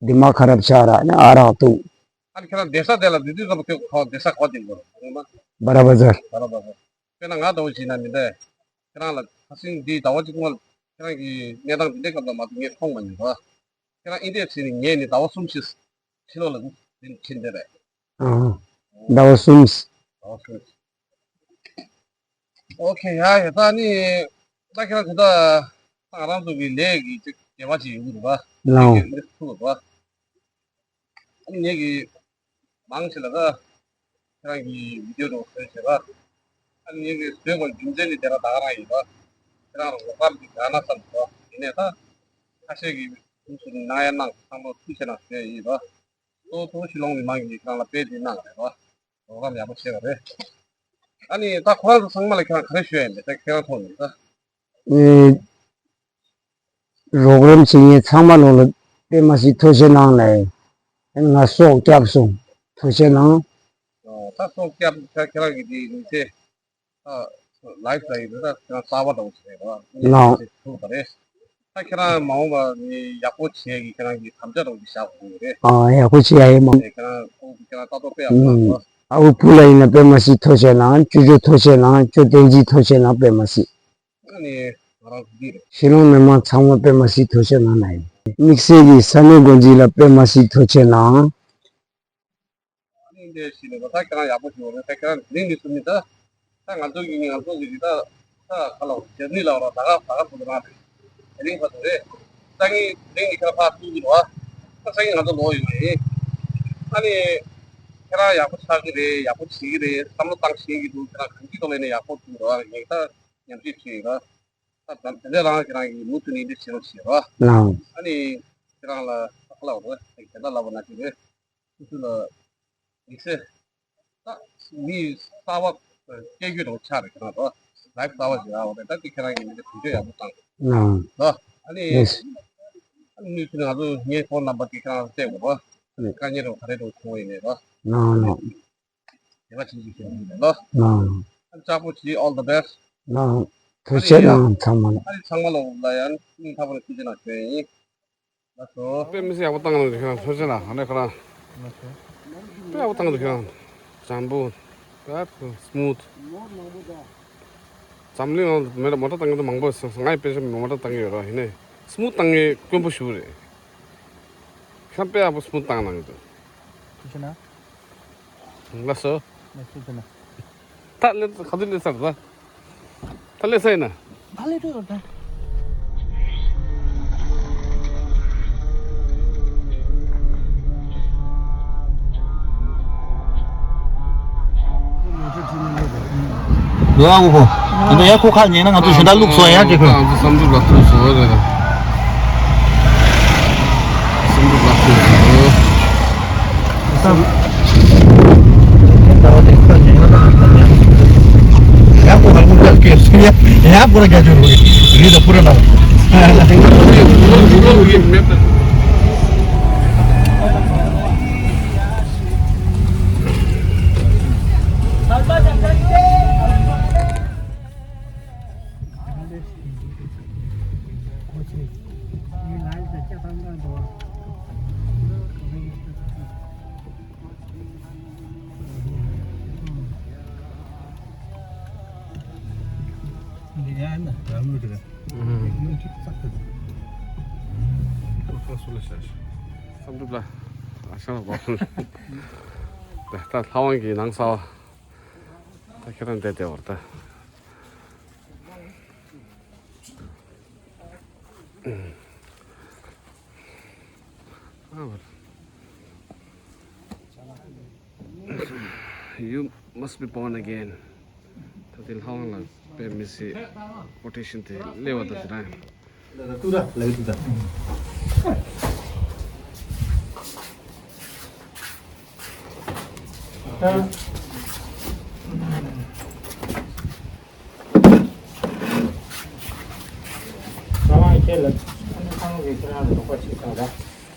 འདི་མ་ཁ་རབ་ཆགས་ར་ནི་ཨ་རག་འཐུང་། ཨ་ནི་ཁྱེད་རང་བསྡད་ས་དེ་ལ་འདི་དུས་ཙམ་ཁྱོད་ཁོ་བསྡད་ས་ག་པར་བསྡད་དགོས་རེད། ཧོ་མ། བ་ར་བ་ཛར། བ་ར་བ་ཛར། དཔེར་ན་ང་ལྟ་བུ་བྱས་ན་མི་འདྲ། ཁྱེད་རང་ལ་ཁ་སང་འདི་ཟླ་བ་གཅིག་སྔོན་ཁྱེད་རང་གི་གནས་སྟངས་འདི་འདྲའི་སྐབས་ལ་མ་གཏོགས་ངས་མཐོང་མ་མྱོང་ར། ཁྱེད་རང་ཨིན་ཌི་ཨེཕ་སི་ནས་ཉལ་ནས་ཟླ་བ་གསུམ་ཕྱིན་ཕྱིན་ལོག་ལ་འདི་ཕྱིན་བསྡད་རེད། ཨ། ཟླ་བ་གསུམ། ཟླ་བ་གསུམ། ཨོ་ཁེ། ཡ་ཡ། ད་ནི་ད་ཁྱེད་རང་དེ་ད་ང་རང་ཚོ་གི་ལས་ཀྱི་ཅིག་འབྲེལ་བ་ཅིག་ཡོང་གི་འདུག་ག་ལའོ། ལས་ཀྱི་ཐུག་འདུག་ག་ཨ་ནི་ངེད་ཀྱི་མང་ཆེ་ལ་ད་ཁྱེད་རང་གི་བི་ཌིའོ་རོགས་བཟོས་བྱས་པ། ཨ་ནི་ངེད་ཀྱི་བཟོས་པར་རྒྱུ་མཚན་ནི་དེ་རང་ད་ག་རང་ཡིན་པ། ཁྱེད་རང་རོགས་རམ་ཅིག་རྒྱག་ན་བསམ་འདུག་ཡིན་ནའི་ད་ཁ་ཤས་ཀྱིས་དུས་སུ་གནང་ཡ་གནང་། ཚང་མ་ཐུགས་རྗེ་གནང་ཞུ་ཡ་ཡིན་པ། གཙོ་བོ་ཤི་ལོང་མི་མང་གིས་ཁྱེད་རང་ལ་དཔེ་དེ་གནང་རེད་པ། རོགས་རམ་ཡག་པོ་བྱས་པ་རེད། ཨ་ནི་ད་ཁོ་རང་ཚོ་ཚང་མ་ལ་ཁྱེད་རང་ག་རེ་ཞུ་ཡ་ཡིན་པས། ད་ཁྱེད་རང་ཐོག་ནས་ད། ཨེ། རོགས་རམ་བྱེད་མཁན་ཚང་མ་ལོ་ལ་དཔེ་མ་སྲིད་ཐུགས་རྗེ་གནང་ལབ་ཡིན། ང་སྲོག་བསྐྱབས་སོང་། ཐུགས་རྗེ་གནང་། ཨ། ད་སྲོག་བསྐྱབས། ད་ཁྱེད་རང་གི་དེ་མི་ཚེ་ད་ལའིཕ་ལ་ཡིན་ན་ད་ཁྱེད་རང་གསར་པ་འདྲ་བོ་ཞིག་རེད་པ། ནང་ཐུག་པ་རེད། ད་ཁྱེད་རང་མ་འོངས་པ་ནི་ཡག་པོ་བྱེད་ཀྱི་ཁྱེད་རང་གི་དམ་བཅའ་འདྲ་བོ་ཞིག་བཞག་དགོས་ཀྱི་རེད། ཨ། ཡག་པོ་བྱེད་ཡ་ཡིན་མ། ཁྱེད་རང་ཁོང་གིས་ཁྱེད་རང་ལྟ་རྟོག་དཔེ་ཡག་པོ་གནང་རོགས། ཨ་ཁུ་བུ་ལ་ཡིན་ན་དཔེ་མ་སྲིད་ཐུགས་རྗེ་གནང་། ཅོ་ཅོ་ཐུགས་རྗེ་གནང་། ཅོ་བསྟན་འཛིན་ཐུགས་རྗེ་གནང་། དཔེ་མ་སྲིད། ཨ་ནི་ང་རང་ཚོ་འདི་རེད། ཤི་ལོང་མི་མང་ཚང་མ་དཔེ་མ་སྲིད་ཐུགས་རྗེ་གནང་ན་ཡིན། དམིགས་བསལ་གྱིས་ས་གནས་འགོ་འཛིན་ལ་དཔེ་མ་སྲིད་ཐུགས་རྗེ་གནང་། ཨ་ནི་འདི་ཞིག་ནས་ད་ཁྱེད་རང་ཡག་པོ་ཞིག་ཡོད་རེད། ད་ཁྱེད་རང་འདི་ནས་སུ་ནི་ད་ད་ང་ཚོ་གི་ང་ཚོ་གི་རི་ད་ད་ག་ལ་ཇར་ནི་ལ་ར་ད་ག་ད་ག་ཚོ་ལ་རེད། དེ་རིང་ཕ་ཚོ་རེད། སང་ཉིན་དེ་རིང་གི་ཁྱེད་རང་ཕར་ཐུག་གི་རེད་བ། ད་སང་ཉིན་ང་ཚོ་ལོག་ཡོང་ཡིན། ཨ་ནི་ཁྱེད་རང་ཡག་པོ་ཆགས་ཀྱི་རེད། ཡག་པོ་བྱེད་ཀྱི་རེད། བསམ་བློ་བཏང་ཤེས་ཀྱི་འདུག་ཁྱེད་རང་གང་ཅིའི་ཐོག་ལ་ཡིན་ན་ཡག་པོ་འདུག་ར། ངས་ད་ཉམས་ཞིབ་བྱས་ཡོད་ར། ད་ད་དེ་འདྲ་རང་ཁྱེད་རང་གིས་མུ་མཐུད་ནས་འདི་བྱེད་རོགས་བྱེད་རོགས། ལའོ། ཨ་ནི་ཁྱེད་རང་ལ་ཨ་ལ་བ་རེད། དེ་འདྲ་ལབ་པ་ན་ཅི་རེད། སོ་སོ་ལ་དམིགས་བསལ་ད་མི་གསར་པ་སྐྱེ་རྒྱུ་དང་ཆ་རེད། ཁྱེད་རང་ལ་ལའིཕ་གསར་པ་ཞིག་རག་པ་རེད། ད་དེ་ཁྱེད་རང་གིས་མི་འདི་བེད་སྤྱོད་ཡག་པོ་བཏང་། ལའོ། ལོ། ཨ་ནི་ཡེས། ཨ་ནི་མུ་མཐུད་ནས་ང་ཚོ་ངའི་ཕོན་ནམ་བར་དེ་ཁྱེད་རང་ལ་སྤྲད་དགོས་རོགས། ཨ་ནི་དཀའ་ངལ་རོགས་ག་རེ་རོགས་བྱུང་བ་ཡིན་ནའི་རོགས། ལའོ་ལའོ། དེ་ག་ཅིག་ཅིག་བྱས་ཡིན་ལོ། ལའོ། ཨ་ནི་ལྕགས་པོ་བྱིས། All the best། ལའོ། ཐུགས་རྗེ་གནང་ཚང་མ་ལ། ཨ་ནི་ཚང་མ་ལ་ཡང་སྙིང་ཐག་པ་ནས་ཐུགས་རྗེ་གནང་ཞུ་ཡ་ཡིན། ལགས་སོ། དཔེ་མི་སྲིད་ཡག་པོ་བཏང་ལ་འདུག་ཁྱེད་རང་ཐུགས་རྗེ་གནང་། ཨ་ནི་ཁོ་རང་དཔེ་ཡག་པོ་བཏང་འདུག་ཁྱེད་རང་། འཇམ་པོ། ད་སི་མུ་ཐི། འཛམ་གླིང་ནང་མེ་མོ་ཊ་བཏང་མཁན་དེ་མང་པོ་སོང་སོང་། ང་ཡི་དཔེ་ཆ་མོ་ཊ་བཏང་གི་ཡོད་ར། ཡིན་ནའི་སི་མུ་ཐི་བཏང་མཁན་དཀོན་པོ་ཞེ་པོ་རེད། ཁྱེད་རང་དཔེ་ཡག་པོ་སི་མུ་ཐི་བཏང་གནང་གི་འདུག་ཐུགས་རྗེ་གནང་། ལགས་སོ། ལགས་སོ། ད་སླེབས་ག་དུས་སླེབས་ཚར་ད། ད་སླེབས་ཚར་ཡིན་ན། ད་སླེབས་འགྲོ་ད། ལོ་ཨ་ཁུ་ཁོ། ཨ་ནི་ཡ་ཁོ་ཁ་ཉན་ན་ང་ཚོ་ཞུ་དག་བླུགས་སོང་ཡ་ཅེ་ཁོ། ང་ཚོ་བསམ་གྲུབ་ལ་ཐུག་སོང་རེད། བསམ་གྲུབ་ལ་ཐུག་སོང་། བསམ་གྲུབ་ལ་ཨ་ཤང་བ་ད་ལྷ་དབང་གི་ནང་ས་བ། ད་ཁྱེད་རང་བསྡད་བསྡད་བར་ད། You must be born again. ད་དེ་ལྷ་དབང་ལ་དཔེ་མི་སྲིད་ཀོ་ཊེ་ཤན་དེ་སླེབས་པ་ད་དེ་རང་།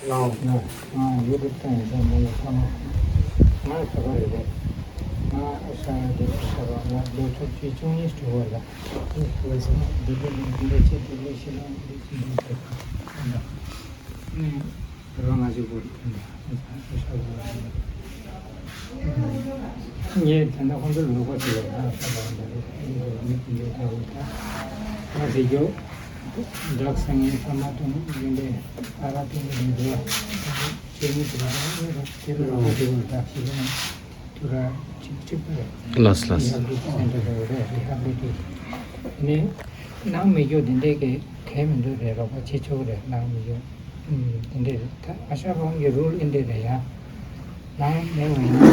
ལའོ། ལའོ། ཡུ་ཊུབ་ཐང་ཡིན་ཙང་མ་ཡོད་ཁ་ན། ང་ཁ་པར་རེད། ང་ཨ་ཤ་ཡ་དེ་ཁ་པར་ང་ལོ་ཐོབ་ཆེ་ཆུང་ཡིན་ཞུ་བ་ལ། ཨ་ཤ་ཡ་དེ་ལས་ཤེས་དེ་ལས་ཤེས་ན་དེ་ཅི་འདུག་ཟེར་ཁ། རང་ང་ཅིག་པོ་ངས་ད་ལྟ་ཁོང་ཚོར་ལོག་པ་ཞིག་ཡོད་ན་ས་པ་འདི་རེད། མི་དེ་འདྲའི་འདྲ་བོ་ད་ང་རེ་རྒྱོ་བདག་སང་ངའི་ས་མ་གཏོང་འདི་འདྲའི་ཨ་ར་གཏོང་གི་འདུག་ཅེས་མི་དེ་ར་དེ་རུ་ལོག་པ་ཞིག་ཡོད་ད་ཞིག་ཡོད་ན། ཐུ་ར་གཅིག་གཅིག་པ་རེད། ལགས་སོ་ལགས་སོ། རི་ཧ་བི་ལི་ཊེ་ཤན་སེན་ཊར་རེད། རི་ཧ་བི་ལི་ཊེ་ཤན་ནི་ནང་མི་རྒྱུ་འདི་འདྲའི་གི་གལ་མི་འདུག་རེད། རོགས་པ་བྱེད་ཆོག་རེད། ནང་མི་རྒྱུ་ཨུམ་འདི་འདྲའི་རེད། ད་ཨ་ཤ་བོང་གི་རུལ་འདི་འདྲའི་རེད་ཡ། ནང་མེད་པ་ཡིན་ན་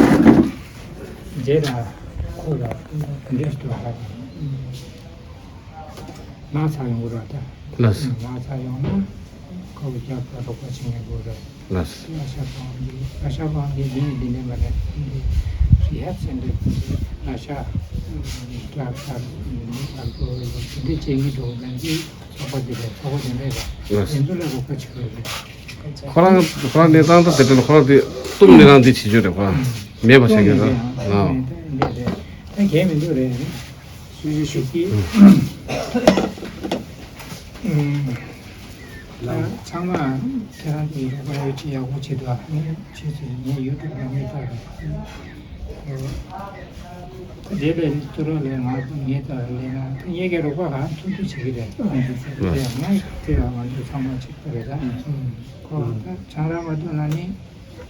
རྗེས་ལ་ཁོ་ལ་འདི་འདྲ་ཞིག་འདུག་ཧ་གི་ལགས་ཚར་ཡོང་གི་རེད་ད། ལགས། ལགས་ཚར་ཡོང་ན་ཁོ་གི་རྒྱབ་ལ་རོགས་པ་བྱེད་མཁན་དགོས་རེད། ལགས། ཨ་ཤ་བང་གི་ཨ་ཤ་བང་གི་འདི་ནས་འདི་ནས་མ་རེད། འདི་རི་ཧེབ་སེན་ཊར་གི་ཨ་ཤ་ཌོག་ཊར་འདི་ནས་ལ་འགྲོ་བའི་འདི་འདྲ་བྱེད་མཁན་འགྲོ་མཁན་གྱི་ཚོགས་པ་འདི་རེད། ཚོགས་པ་འདི་འདྲ་རེད། ལགས། དེ་ཚོ་ལ་རོགས་པ་བྱེད་དགོས་རེད། ཁོ་རང་ཁོ་རང་གནས་སྟངས་ད་དེ་འདྲ་ལ་ཁོ་རང་དེ་གཏུམ་གནས་སྟངས་འདི་བྱེད་རྒྱུ་རེད། ཁོ་རང་མེད་པ་བྱེད་མཁན་རེད། ཨ། འདི་རེད། ད་གལ་མི་འདུག་རེད། སུ་ཞིག་ཞུ་གི། ཨུམ། ད་ཚང་མ་ཁྱེད་རང་གི་རོགས་པ་ཡོད་ཅི་ཡག་པོ་བྱེད་འདུག་ཨ་ནི་ཁྱེད་ཚོས་ངའི་ཡུ་ཊུབ་ལ་མི་ལྟ་རོགས། དེ་ལས་ཐུ་རོ་ལས་ང་ཚོ་ངའི་ལྟ་ལས་ན་ངེད་ཀྱི་རོགས་པ་གང་ཐུབ་ཐུབ་བྱེད་ཀྱི་རེད། ཨ་ནི་དེ་ཡང་ང་དེ་ཡང་ང་ཚོ་ཚང་མ་གཅིག་པ་རེད་ད། ཁོ་ད་ཆང་རག་མ་འཐུང་ན་ནི།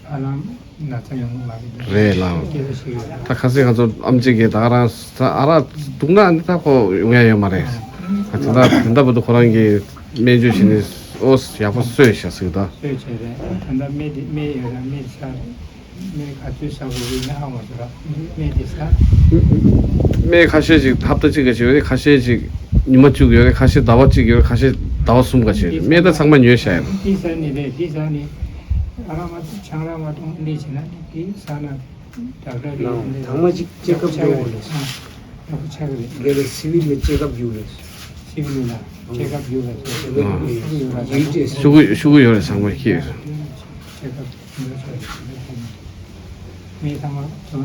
ཧ་ལམ་ན་ཚ་ཡོང་གི་མ་རེད། རེད་ལགས། སྐྱེ་བ་ཞིག་ཡོད་ད། ད་ཁ་སང་ང་ཚོ་ཨམ་ཆི་གིས་ད་རང་ས་ཨ་རག་འཐུང་ན་ནི་ད་ཁོ་ཡོང་ཡ་ཡོད་མ་རེད། ཨ་ད་ད་ད་བར་དུ་ཁོ་རང་གིས་སྨན་བཅོས་བྱས་ནས་ཨོ་ཡག་པོ་གསོས་ཤག་ཟེར་ད། གསོས་བྱས་རེད། ད་ད་སྨན་དེ་སྨན་ཡོད་ལ་སྨན་ཟ་སྨན་ག་ཚོད་ཟ་དགོས་ཡིན་ན་ཧ་མ་གོ་ར་སྨན་དེ་ཟ། སྨན་ཁ་ཤས་ཤིག་ཧབ་ཏ་གཅིག་ག་ཅིག་ཡོད་རེད། ཁ་ཤས་ཤིག་ཉི་མ་བཅུ་ཡོད་རེད། ཁ་ཤས་ཟླ་བ་གཅིག་ཡོད་རེད། ཁ་ཤས་ཟླ་བ་གསུམ་ག་ཅིག་ཡོད་རེད། སྨན་ད་ཚང་མ་ཉོས་བཞག་ཡོད་རེད། དེ་ཟ་ནི་རེད། དེ་ཟ་ནི་ཨ་རག་མ་འཐུང་ཆང་རག་མ་འཐུང་འདི་བྱས་ན་ནི་དེ་ཟ་ན་ཌོག་ཊར་གི་ནང་དང་མ་གཅིག་ཅེ་ཀབ་ཡག་པོ་ཆགས་ཀྱི་རེད། ཡག་པོ་ཆགས་ཀྱི་རེད། དེ་ལ་སི་ཝིལ་ལ་ཅེ་ཀབ་རྒྱུགས་རེད། སི་ཝིལ་ལ་ཅེ་ཀབ་རྒྱུགས་རེད། ཨ། ཤུ་གུ་ཡོད་རེད། ཤུ་གུ་ཤུ་གུ་ཡོད་རེད། ཚང་མ་ཤེས་ཡོད་རེད། ཅེ་ཀབ་མི་ཚང་མ་ཚོ་ན་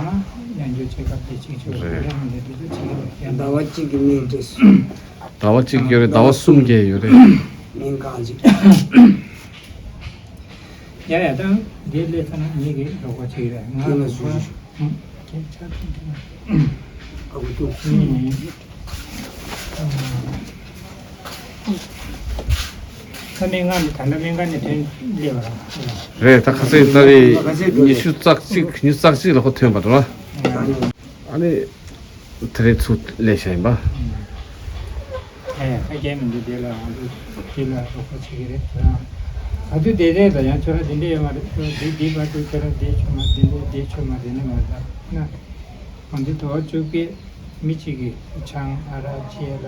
ཡང་འཇོག་ཅེ་ཀབ་དེ་གཅིག་ཆོད་རེད། རེད། ཡང་འདི་དུས་ཚོད་ཅིག་རེད། ཟླ་བ་གཅིག་གི་སྨན་དེ། ཟླ་བ་གཅིག་ཡོད་རེད། ཟླ་བ་གསུམ་བརྒྱད་ཡོད་རེད། སྨན་གང་ཅིག་ཡ་ཡ་ད་འདི་སླེབས་ཚར་ན་ངེད་ཀྱི་རོགས་པ་བྱེད་ཀྱི་རེད། ང་ཁྱེད་ལ་རོགས་པ་སུ་ཞུ། ཁྱེད་ཆ་ཚང་ཁྱེད་ལ། ཨ་ཁུ་ཏུ། ཨུམ། ཁ་སྨན་ཁང་ནས་ད་ལྟ་སྨན་ཁང་ནས་ཐོན་སླེབས་པ་རེད། རེད། ད་ཁ་སང་ཏ་རིག་ཉི་ཤུ་རྩ་གཅིག་ཉི་ཤུ་རྩ་གཅིག་ལ་ཁོ་ཐོན་པ་རེད་བ། ཨ་ནི། དེ་རིང་ཚུར་སླེབས་བཞག་ཡིན་པ། ཨེ་ཁ་སྐད་མི་འདུག་དེ་ལ་ང་ཚོ་དེ་ལ་རོགས་པ་བྱེད་ཀྱི་རེད་ད། ང་ཚོ་དེ་རེད་ད། ཡང་ཁྱོད་རང་དེ་འདྲ་ཡོད་མ་རེད། ཁྱོད་འདི་འདི་བར་དུ་ཁྱོད་རང་དེ་ཆོད་མ་དེ་འདྲ་དེ་ཆོད་མ་དེ་འདྲ་མ་རེད་ད་ན། ང་ཚོ་དོ་བ་བཅུག་པས་མི་གཅིག་གིས་ཆང་ཨ་རག་ཅེས་ལ་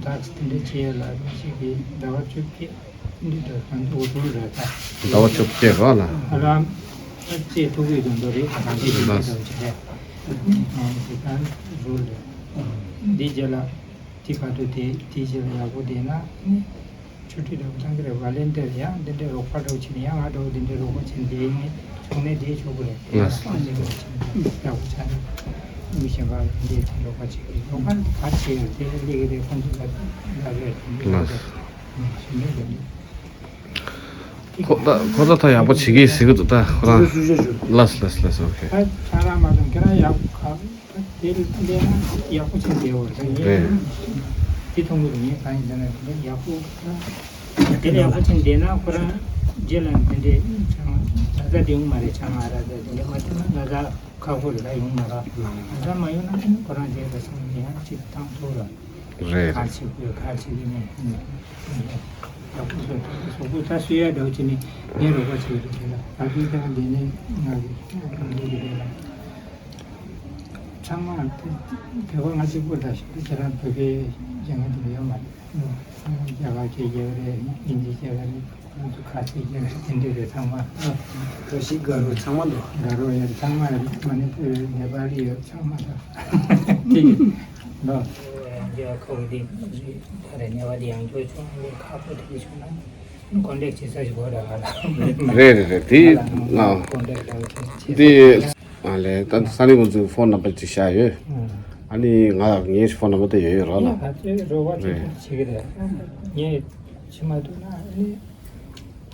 ཌག་སི་དེ་འདྲ་ཅེས་ལ་མི་གཅིག་གིས་ཟླ་བ་བཅུ་བརྒྱད་འདི་འདྲ་ང་ཚོ་འོ་ཐུག་རེད་ད། ཟླ་བ་བཅུ་བརྒྱད་རོགས་ལ། ཨ་རག་ཅེས་ཐུག་གི་དོན་དུ་རེད་ད། གང་གི་དེ་འདྲ་ཅེས་རེད། ཨ་དེ་ལྟར་རོལ་རེད། འདི་རྗེས་ལ་དེ་བར་དུ་དེ་དེ་རྗེས་ལ་ཡག་པོ་བསྡད་ན་ནི་ཆུ་ཁྲི་འདྲ་བོ་བཏང་གི་རེད། ཝ་ལན་ཏེར་ཡང་འདི་འདྲའི་རོགས་པ་འདྲ་བོ་བྱེད་ན་ཡང་ང་འདྲ་བོ་འདི་འདྲའི་རོགས་པ་བྱེད་ན་དེ་ངས་ཚོང་ནས་བསྡད་ཆོག་གི་རེད། དེ་ཡང་ལགས་སོ། ཨ་འདི་འདྲ་བྱེད་ན་ཡག་པོ་ཆགས་ན་མི་གཞན་པ་འདི་འདྲའི་རོགས་པ་བྱེད་ཀྱི་རོགས་པ་ག་རེ་བྱེད་ཡོད་དེ་སླེབས་ཀྱི་རེད། ཁོང་ཚོ་ལ་ལབ་རེད། དེ་འདྲའི་ལགས་སོ། ཞུ་ནས་འདི་འདྲའི། ཁོ་ད་ཁོ་ད་ད་ཡག་པོ་བྱེད་ཀྱི་ཟེར་གི་འདུག་ད་ཁོ་རང་། ལགས་ལགས་ལགས། ཨོ་ཁེ། ད་ཆང་རག་མ་འཐུང་ཁྱེད་རང་ཡག་པོ་ག་ད་དེ་ལས་ན་ཡག་པོ་ཕྱིན་བསྡད་ཡོད་རེད། ངས་རེད། དེ་མཐོང་གི་འདུག་ངས་གང་ཡིན་ཟེར་ན་དེ་ཡག་པོ་དེ་ལས་ཡག་པོ་ཕྱིན་བསྡད་ན་ཁོ་རང་རྗེས་ལ་དེ་འདྲའི་ཆང་ན་ཚ་དེ་ཡོང་མ་རེད། ཆང་ཨ་རག་དེ་འདྲ་མ་འཐུང་ན་ན་ཚ་ཁག་པོ་རེད། ད་ཡོང་མ་རེད། ན་ཚ་མ་ཡོང་ན་ཁོ་རང་རྗེས་ལ་སོང་ནས་ཡང་ཅིག་བཏང་ཐུབ་རེད། རེད། ག་རེ་བྱེད་དགོས་ག་རེ་བྱེད་ཀྱི་མེད། ཡག་པོ་བཟོ་གཟུགས་པོ་ད་སུ་ཡ་འདྲ་བོ་བྱས་ནས་ངས་རོགས་པ་བྱེད་རེད་དེ་ལ། ད་དུང་ཀྱང་འདི་ནས་ང་གི་ལུགས་ཀྱི་རེད་ལ། ཚང་མ་བོད་པ་ང་གཅིག་པོ་ད་ཞིག་ཁྱེད་རང་བོད་པའི་སྤྱན་སྔ་དེ་འདྲ་ཡོད་མ་རེད། རྒྱ་གར་སྐད་རྒྱག་གི་རེད། དབྱིན་ཇི་རྒྱག་གི་རེད། ང་ཚོ་ཁ་ཆེ་རྒྱག་གི་རེད། དེ་འདྲ་རེད། ཚང་མ་ཨ། ག་ཤི་དགའ་རོགས་ཚང་མ་འདུག་དགའ་རོགས་ཡོད། ཚང་མ་ཡོད། མ་ནི་བོད་ནེ་པ་ལི་ཡོད། ཚང་མ་འདུག་དེ་གི་འདུག་ཡང་རྒྱ་ཁོ་འདི་ད་རེས་ནེ་པ་ལི་ཡང་འགྱོ་ཆོག་ཁག་པོ་དེ་གི་བྱུང་ན་ཀོན་ཊེག་བྱེད་ས་ཞིག་དགོས་རེད། ང་ལ་རེད་རེད་རེད། དེ་ང་ལ་ང་ཀོན་ཊེག་འདྲ་བོ་བྱེད་དེ་ཨ་ལས་ད་ས་ནི་ཁོང་ཚོའི་ཕོན་ནམ་བར་ཅིག་བཞག་ཡོད། ཨ་ནི་ང་ངའི་ཕོན་ནམ་བར་དེ་ཡོད་ཡོད་རོགས་ལ། ཡ་ད་ཚོད་རོགས་པ་ཅིག་རེད། བྱེད་ཀྱི་རེད། ངས་བྱེད་མ་ཐུབ་ན་ཨ་ནི།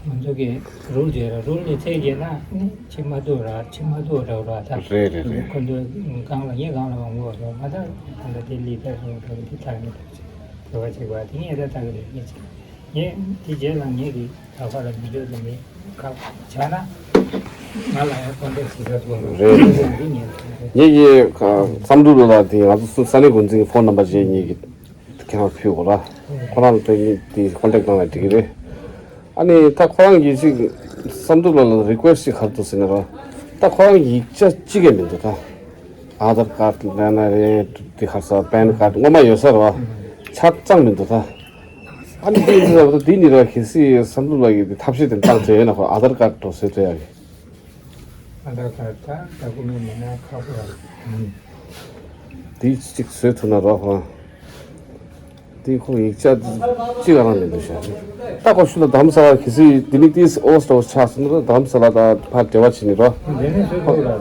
ང་ཚོ་གི་རུལ་བྱས་ར་རུལ་ནི་ཚད་བརྒལ་ན་ནི་ཕྱི་མ་ཐུག་ར་ཕྱི་མ་ཐུག་ར་ར་ད། རེད་རེད་རེད། ཁོ་ཚོ་གང་ལ་ངས་གང་ལ་མང་པོ་ར་མ་ད་ད་ལ་དེ་ལི་ད་རུ་ར་དེ་ད་ངས་ད་ཅི་བ་ཅིག་བ་དེ་ངས་ད་ད་གི་རེད་ངས་ཅི་ངས་དེ་རྗེས་ལ་ངས་གི་ད་ག་ལ་མི་འཇོག་དེ་ངས་ག་བྱ་ན་ང་ལ་ཡང་ཁོ་འདྲ་ཞིག་ད་ཐུག་རེད། ངས་ངས་ཀྱི་བསམ་འགྲུབ་ལ་དེ་ང་ཚོ་ས་གནས་འགོ་འཛིན་གི་ཕོན་ནམ་པར་བྱས་ངས་ཀྱི། ཁྱེད་རང་ཕུལ་དགོས་ར། ཁོ་རང་ལ་དེ་དེ་ཀོན་ཊེག་གནང་ན་འགྲིག་གི་རེད། ཨ་ནི་ད་ཁོ་རང་གིས་ཅིག་བསམ་འགྲུབ་ལགས་ལ་རི་ཀུ་ཨེ་སི་ཊི་ཅིག་ག་རེ་འདུག་ཟེར་ན་ར། ད་ཁོ་རང་ཡིག་ཆ་གཅིག་ཀྱང་མི་འདུག་ད། ཨ་དྷར་ཀར་ཌི་ལབ་ན་རེད་དེ་ག་རེ་ཟེར་པན་ཀར་ཌི་སྔོན་མ་ཡོད་ས་རེད་བ། ཆ་ཚང་མི་འདུག་ད། ཨ་ནི་དེ་ཡིན་ཙང་ད་འདི་ནི་ར་གལ་སྲིད་བསམ་འགྲུབ་ལགས་ཀྱིས་དེ་ཐབས་ཤེས་དེ་བཏང་བྱས་ཡོད་ན་ཁོ་ཨ་དྷར་ཀར་ཌི་འགྲོ་སྲོལ་སྤྲད་ཡ་གི། ཨ་དྷར་ཀར་ཌི་དང་ཌོ་ཀུ་མེན་ཊི་མེད་ན་ཁག་པོ་རེད། དེ་གཅིག་བཟོས་ཐུབ་ན་རོགས་ཧང་། དེ་ཁོ་ཡིག་ཆ་གཅིག་རང་མི་འདུག་ཤག་ད་ཁོ་ཤུལ་ལ་རྡ་རམ་ས་ལ་གལ་སྲིད་དེ་ནི་ཏིས་ཨོ་སྟོ་ཆགས་སོང་ན་རྡ་རམ་ས་ལ་དང་ཕར་འབྲེལ་བ་བྱེད་ནི་རོ།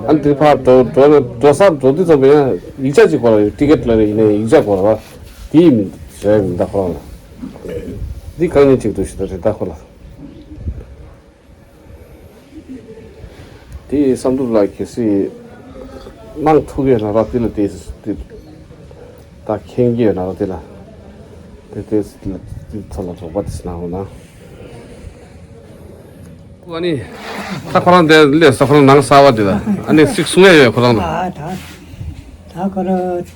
ཨ་ནི་དེ་ཕར་འགྲོ་འགྲོ་ན་འགྲོ་སར་འགྲོ་དུས་ཙམ་པ་ཡང་ཡིག་ཆ་གཅིག་དགོས་ར། ཡོད་ཊི་ཀེ་ཊི་ལ་རེ་ཡིན་ནའི་ཡིག་ཆ་དགོས་ར། དེ་ཡིན་རེད་མི་འདུག་ཁོ་རང་ལ། འདི་གང་ཡིན་གཅིག་འདུག་ཤག་ད་རེད་ད་ཁོ་ལ། དེ་ཡི་བསམ་འགྲུབ་ལགས་གལ་སྲིད་གནང་ཐུབ་ཡོད་ན་ར་དེ་ལ་དེ་དེ་ད་མཁྱེན་གྱི་ཡོད་ན་ར་དེ་ལ་དེ་དེ་དེ་ཚོ་ལ་རོགས་པ་དེ་གནང་རོགས་གནང་། ཨ་ནི་ད་ཁོ་རང་དེ་སླེབས་ས་ཁོ་རང་ནང་གསར་བ་དེ་ལ་ཨ་ནི་ཚིག་གསུང་ཡ་ཡོད་ཁོ་རང་ལ། ཨ་ད་ད་ཁོ་རང་ད་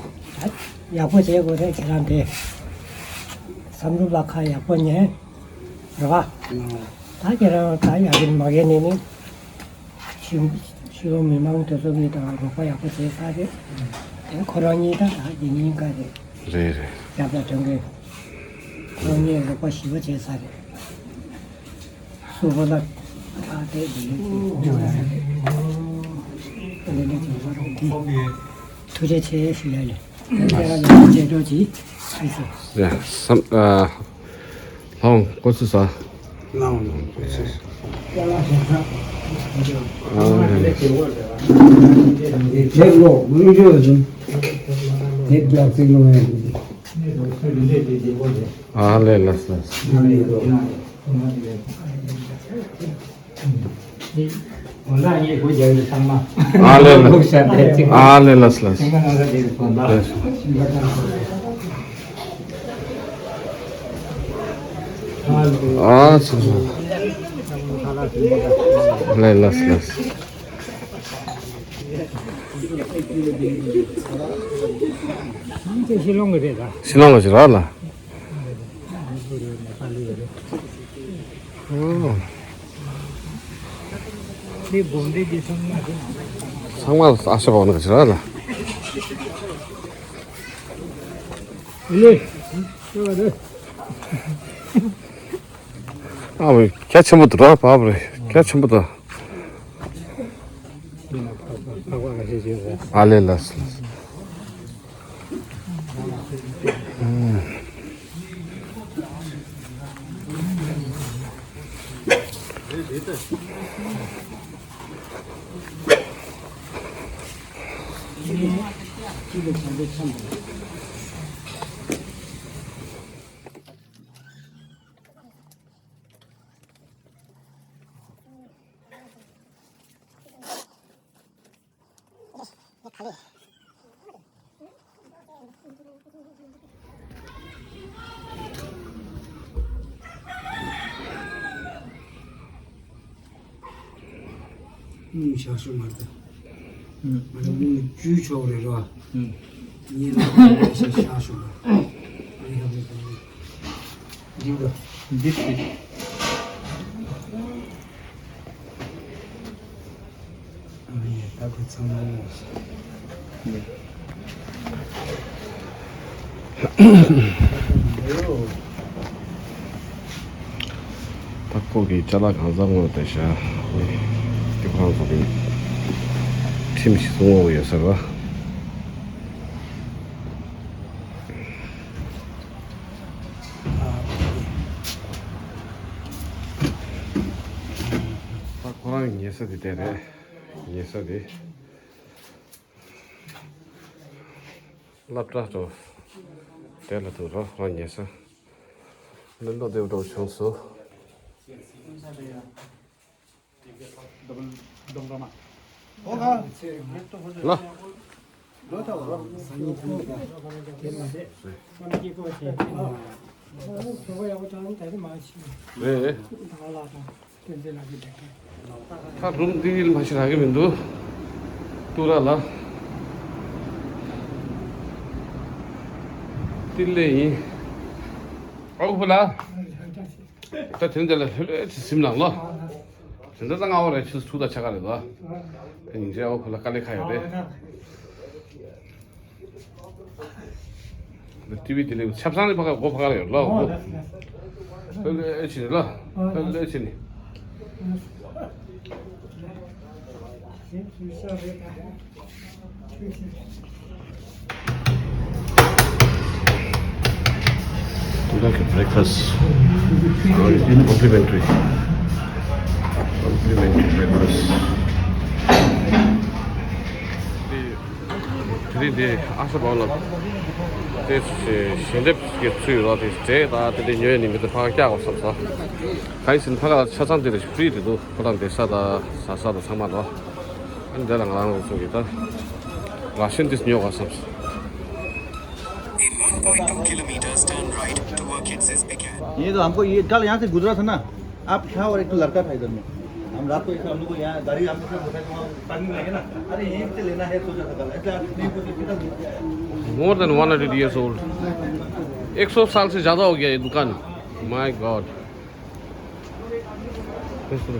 ཡག་པོ་བྱེད་དགོས་རེད། ཁྱེད་རང་དེ་བསམ་འགྲུབ་ལགས་ཁ་ཡག་པོ་ཉན། རེད་བ། ད་ཁྱེད་རང་ད་ཡག་གི་མ་གི་ནི་ནི་ཤི་ཤི་བོ་མི་མང་དེ་ཚོ་གི་ད་རོགས་པ་ཡག་པོ་བྱས་ས་རེད། དེ་ཁོ་རང་གཉིས་ད་ད་དེ་གཉིས་ཀ་རེད། རེད་རེད། རྒྱབ་ལ་དོན་གི་ཁོ་གཉིས་རོགས་པ་ཞེ་པོ་བྱས་ས་རེད། སུ་བོ་ལ་ད་དེ་དེ་ནི་ཅིག་ཡོད་ས་རེད། དེ་ནི་ཅིག་ཡོད་རུང་དེ་ཐུགས་རྗེ་ཆེ་ཞུ་ཡ་ཡིན། ཁྱེད་རང་ལ་རྗེས་འགྲོ་གྱིས་ཨི་སི། ཡ་བསམ་ཨ། ལྷང་ཀོ་ཚུ་ས། ལྷང་ཀོ་ཚུ་ས། ཨ་ལེ་ལེ། དེ་ལོ་མི་འཇོག་ཅིང་། དེ་རྒྱག་ཚིག་ལོ་ཡང་། ཨ་ལེ་ལེ་ལེ། ཨ་ལེ་ལེ། ཨ་ལེ་ལེ་ལེ་ལེ། ཨ་ཙི་ཙི། ལེ་ལེ་ལེ། ཤི་ལོང་གི་རེད་ད། ཤི་ལོང་གི་རེད་ལ། ཚང་མ་ཨ་ཤ་བ་ནག་ཅི་ར་ལ། ཨ་བས་གལ་ཆེན་པོ་འདུག་ར་བབ་རེད། གལ་ཆེན་པོ་འདུག། ཨ་ལེ་ལ། ཨུམ་ཤ་ཤུ་མར་ཏེ། ཨུམ། ཨ་ནི་ཨུམ་བཅུ་ཆོག་རེད་ར། ཨུམ། ཉིན་ལ་ཤ་ཤ་ཤུ་ར། ཨ་ནི་ཧ་པེ་ཏོ། འདི་ག་འདི་ཚིག་ཨ་ནི་ད་ཁོ་ཚང་མ་ཡོད་ཤག་ད་ཁོ་གི་ཅ་ལག་གང་ཟག་ངོ་དེ་ཤ་དེ་ཁོ་རང་ཚོ་གི་ཁྲིམས་ཤིག་སྲུང་འོ་ཡོད་ཟེར་བ། ད་ཁོ་རང་ཉལ་ས་དེ་དེ་རེད། ཉལ་ས་དེ། སློབ་གྲྭ་དུ་དེ་ལ་དུ་རོ་རོ་ཉལ་ས། ལོན་ཏོ་དེ་འགྲོ་བྱུང་སོ། ལ། རེད། ད་རུམ་འདི་ཡིལ་མ་ཞིག་རག་གི་མི་འདུག། ཏུ་ར་ལ། ཏི་ལེ་ཡིན། ཨོ་ཕུ་ལ། ད་དེ་འདྲ་ལ་ལྷོད་ལྷོད་ཅིག་སིམ་ལང་ལོ། དེ་འདྲ་ད་ང་བ་རེད། ཆུ་ཚོད་དྲུག་དང་ཕྱེད་ཀ་རེད་ལོ། ཉིན་རེ་ཨོ་ཕུ་ལ་དཀའ་ལས་ཁག་ཡོད་རེད། ཊི་ཝི་དེ་ལས་ཆབ་གསང་ནི་ཕ་ག་སྒོ་ཕ་ག་ལ་ཡོད་ལོ། ཨོ་ལོ། ཨེ་ཕྱིན་ལོ། ཨེ་ཕྱིན། Like a breakfast. Complimentary. Complimentary breakfast. དེ་རིང་དེ་ཨ་ཤ་བའོ་ལ་དེ་ཞལ་འདེབས་ཀྱི་ཚུལ་ཡོད་ལ། དེ་འབྲས་དང་དེ་འདྲ་ཉོས་ནི་མི་དེ་ཕ་ག་བཀྱག་གོ་བསམ་ས། གང་ཡིན་ཟེར་ན་ཕ་ག་ལ་ཆ་ཚང་དེ་རེ་ཞིག་ཕྲི་རེད་འདུག། ཁོ་རང་དེ་ཤ་དང་ཟ་ས་དང་ཚང་མ་ལོ། ཨ་ནི་འདི་ལ་ང་རང་ཚོ་གི་ད་ར་ཤན་དེ་ཉོ་ག་བསམ་ས། In one point two kilometers, turn right to Workheads Bekan. ये तो हमको, ये कल यहाँ से गुजरा था ना, आप था और एक लड़का था इधर में। हम रात को इधर, हम लोग को यहाँ गाड़ी आपके साथ उठाए, वहाँ पार्किंग में है ना, अरे यहीं से लेना है सोचा था कल, ऐसे आप नहीं पूछे सीधा घुस गया। More than one hundred years old. एक सौ साल से ज़्यादा हो गया ये दुकान। My God. གསར་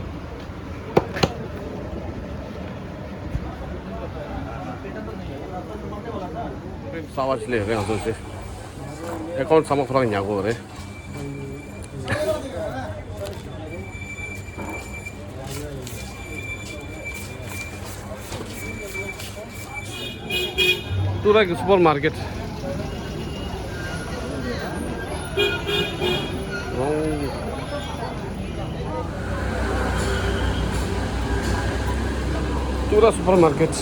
པ་ཞིག་སླེབས་རེད། ང་ཚོ་ཞེ་ཨེ་ཁོང་ཚང་མ་ཁོ་རང་ཉར་དགོས་རེད། ཏུ་ར་གི་སུ་པར་མར་ཀེཊ། ཏུ་ར་སུ་པར་མར་ཀེཊ།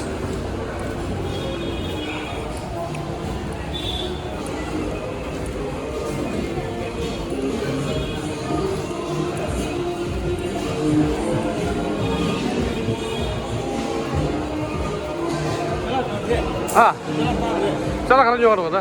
ཨ། ཅ་ལག་ག་རེ་ཉོ་ག་འགྲོ་བ་ད།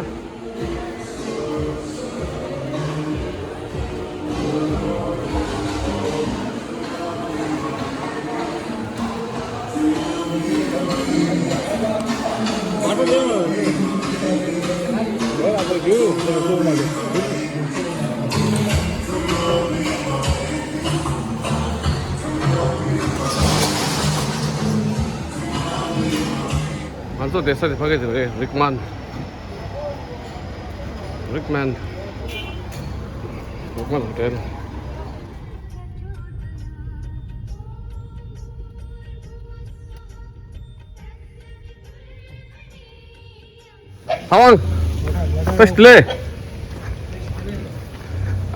ང་ཚོ་བསྡད་ས་དེ་ཕ་གི་དེ་རེད། རིག་མན། རིག་མན། རིག་མན་ཧོ་ཊེལ། ལྷ་དབང་། བཀྲ་ཤིས་བདེ་ལེགས།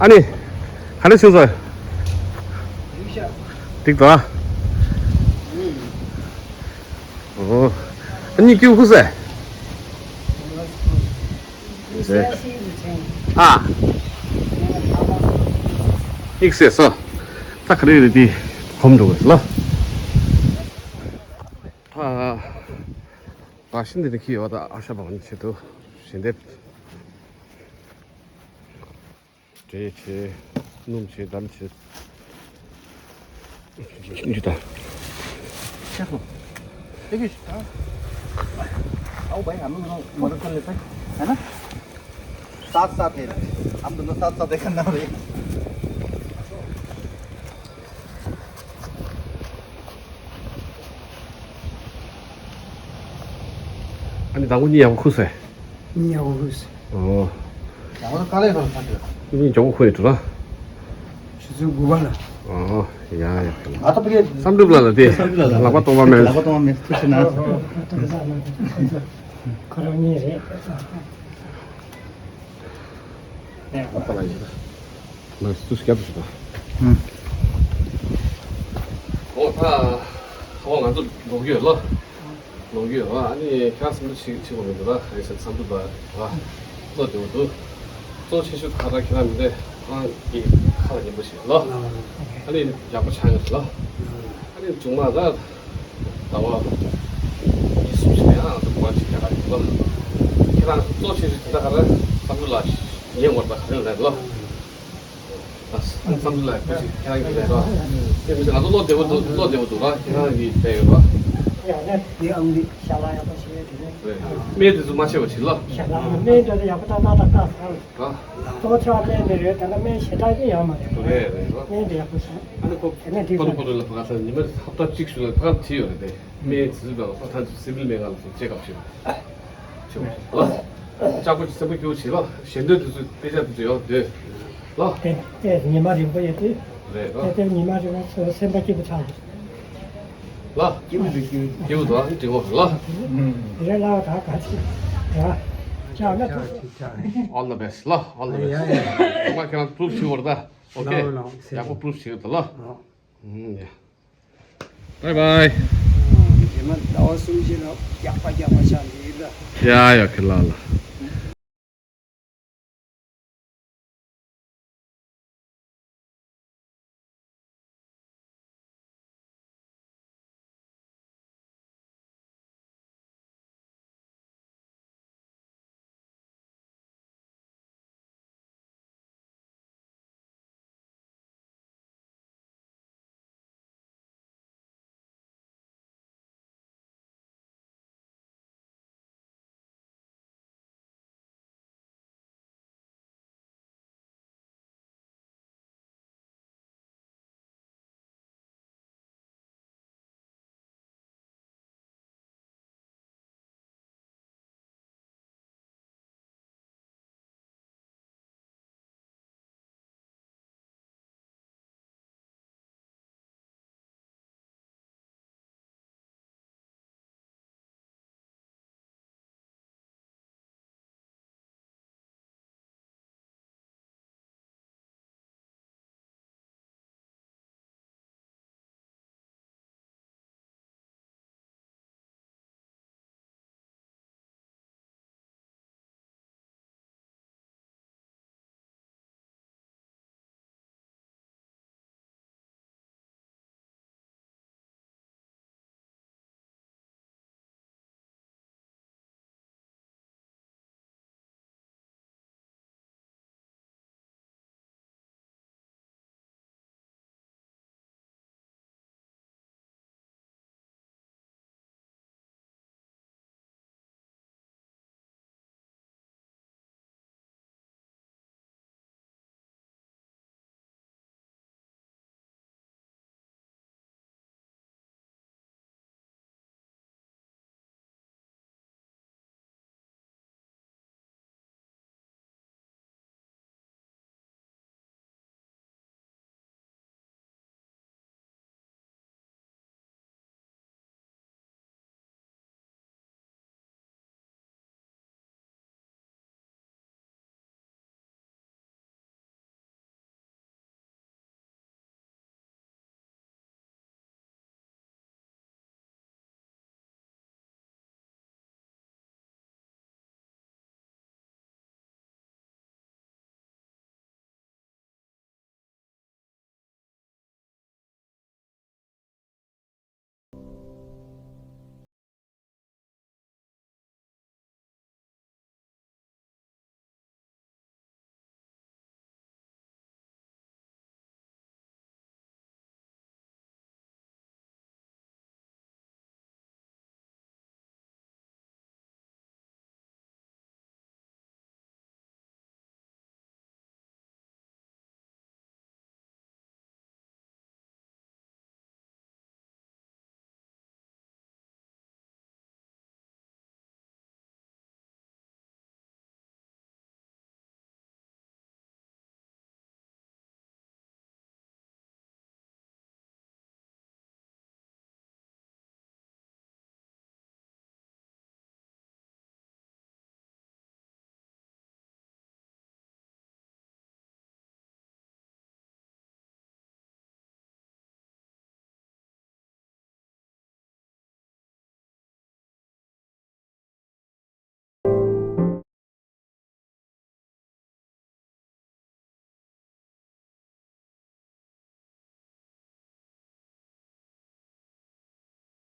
ཨ་ནི། ག་འདྲ་བྱུང་སོང་། འགྲིག་འདུག་ཨ། ཨོ། ཨ་ནི་ཀྱུ་ཁུ་སེ། ཨ། ཨིག་སེ་སོ། ད་ག་རེ་རེད་དེ། གོམ་འགྲོ་གི་ལ། ད། ད་ཤིན་ཏུ་ནས་ཁྱི་ཡོད། ད་ཨ་ཤ་བ་ནི་ཆེད་དུ་ཞལ་འདེབས། འབྲས་བྱས། སྣུམ་བྱས། འདམ་བྱས། འདི་ད། क्या हो? देखिए। आओ भाई, हम लोग मदद कर लेते हैं, है ना? साथ साथ है, हम दोनों साथ साथ है करना भाई। ཨ་ནི་དང་པོ་གཉིད་ཡག་པོ་ཁུག་སོང་། གཉིད་ཡག་པོ་ཁུག་སོང་། ཨོ། ཡག་པོ་དཀའ་ལས་ཁག་ཁག་འདུག་གཉིད་ཡག་པོ་ཁུག་ཡོད་འགྲོ་ལ། ཆུ་ཚོད་དགུ་པ་ལ། ཨོ། ཡ་ཡ། ཨ་ཏོ་པི་ཀེ། བསམ་གྲུབ་ལགས་ལ་དེ། བསམ་གྲུབ་ལགས་ལ། ལག་པ་སྟོང་པ་མེད། ལག་པ་སྟོང་པ་མེད། ཐུགས་རྗེ་གནང་། ཁོ་རང་གཉིད་རེད། ཨ་ཏོ་ལ་ཡིན། ང་ཚོ་སྐྱབས་སུ་དང་། ཨོ་ད། ཨོ་ང་ཚོ་འགྲོ་གི་ཡོད་ལོ། འགྲོ་གི་ཡོད་ཨ་ནི་ཁྱེད་རང་སེམས་ཁྲལ་བྱེད་བྱེད་དགོས་མི་འདུག་ད། ཨ་ནི་སེམས་འདུག་ད། ཨ་གཙོ་དེ་འདུག་གཙོ་ཆེ་ཤོས་ད་ད་ཁྱེད་རང་མི་འདུག་ཁོང་གི་ཁ་ལ་ཉན་པོ་བྱེད་ལོ། ཨ་ནི་ཡག་པོ་ཆགས་ཡོད་ལོ། ཨ་ནི་མཇུག་མ་ད་ཟླ་བ་གཉིས་གསུམ་ཞིག་ཡང་ད་བར་ཅིག་རྒྱག་ག་ཡོད་ལོ། ཁྱེད་རང་གཙོ་ཆེ་ཤོས་དེ་ད་ག་རེ་བསམ་ཚུལ་ལ་ཉན་དགོས་པ་ག་རེ་རེད་ལོ། ད་བསམ་ཚུལ་ལ་ཁོ་ཅིག་ཁྱེད་རང་གི་རེད་ལོ། དེ་མི་ཚེ་ང་ཚོ་བློ་བདེ་པོ་འདུག་བློ་བདེ་པོ་འདུག་ལ་ཁྱེད་རང་གི་བསྡད་ཡོད་ལོ། ཡང་ན་དེ་ཨང་ལི་ཤ་ལ་ཡག་པོ་ཞིག་རེད་དེ་ནས། རེད། སྨན་དེ་ཚོ་མ་བྱས་པ་བྱེད་ལོ། ཤ་ལ་སྨན་དེ་ཚོ་ཡག་པོ་ཏག་ཏག་ཏག་ཏག་ཟ། ཨ། ལྟོ་ཆག་ལས་མི་རེད། ད་ལྟ་སྨན་ཞེ་དྲག་ཅིག་ཡང་མ་རེད། རེད་རེད་རེད། སྨན་དེ་ཡག་པོ་ཟ། ཨ་ནི་ཁོ་དེ་ནས་འགྲིག་པ་པོ་རེད། ལ་ཕ་ག་ས་ཉི་མ་ཧབ་ཏ་གཅིག་ཞུ་ལ་ཕ་ག་བྲིས་ཡོད་རེད་དེ། སྨན་དེ་ཚོ་ལ་ཕ་ག་ཚོ་སི་བིལ་སྨན་ཁང་ལ་ཚོ་ཅེག་ཨབ་བྱེད། ལོ། ལྕགས་པོ་ཅིག་སེམས་པ་སྐྱིད་པོ་བྱེད་ལོ། ཞལ་འདོན་དེ་ཚོ་དཔེ་ཆ་དེ་ཚོ་ཡོད་འདོད། ལོ། དེ་དེ་ཉི་མ་རིང་པོ་ཡོད་དུས། རེད་ལོ། དེ་དེ་ཉི་མ་རིང་པོ་ཚོ་སེམས་པ་སྐྱིད་པོ་ཆགས། ལོ། སྐྱིད་པོ་འདུག་སྐྱིད་པོ་འདུག་སྐྱིད་པོ་འདུག་ཨ་ནི་འགྲིག་གོ་ལོ། རེད་ལ་ད་ག་ཚོད་ཡ། ཅག་ན་ཐུག All the best ལོ། All the best. ཡ་ཡ། ང་ཁྱེད་རང་པུ་རུབ་བྱེད་དགོས་རེད་ད། ཨོ་ཁེ། ལོ་ལོ། ཡག་པོ་པུ་རུབ་བྱེད་དགོས་ད་ལོ། ཨོ། ཨུམ། ཡ། Bye bye. རྗེས་མ་ཟླ་བ་གསུམ་བཞི་ལ་རྒྱག་པ་རྒྱག་པ་ཆགས་ནས་ཡིན་ད། ཡ་ཡ་ཁེ་ལ་ལ།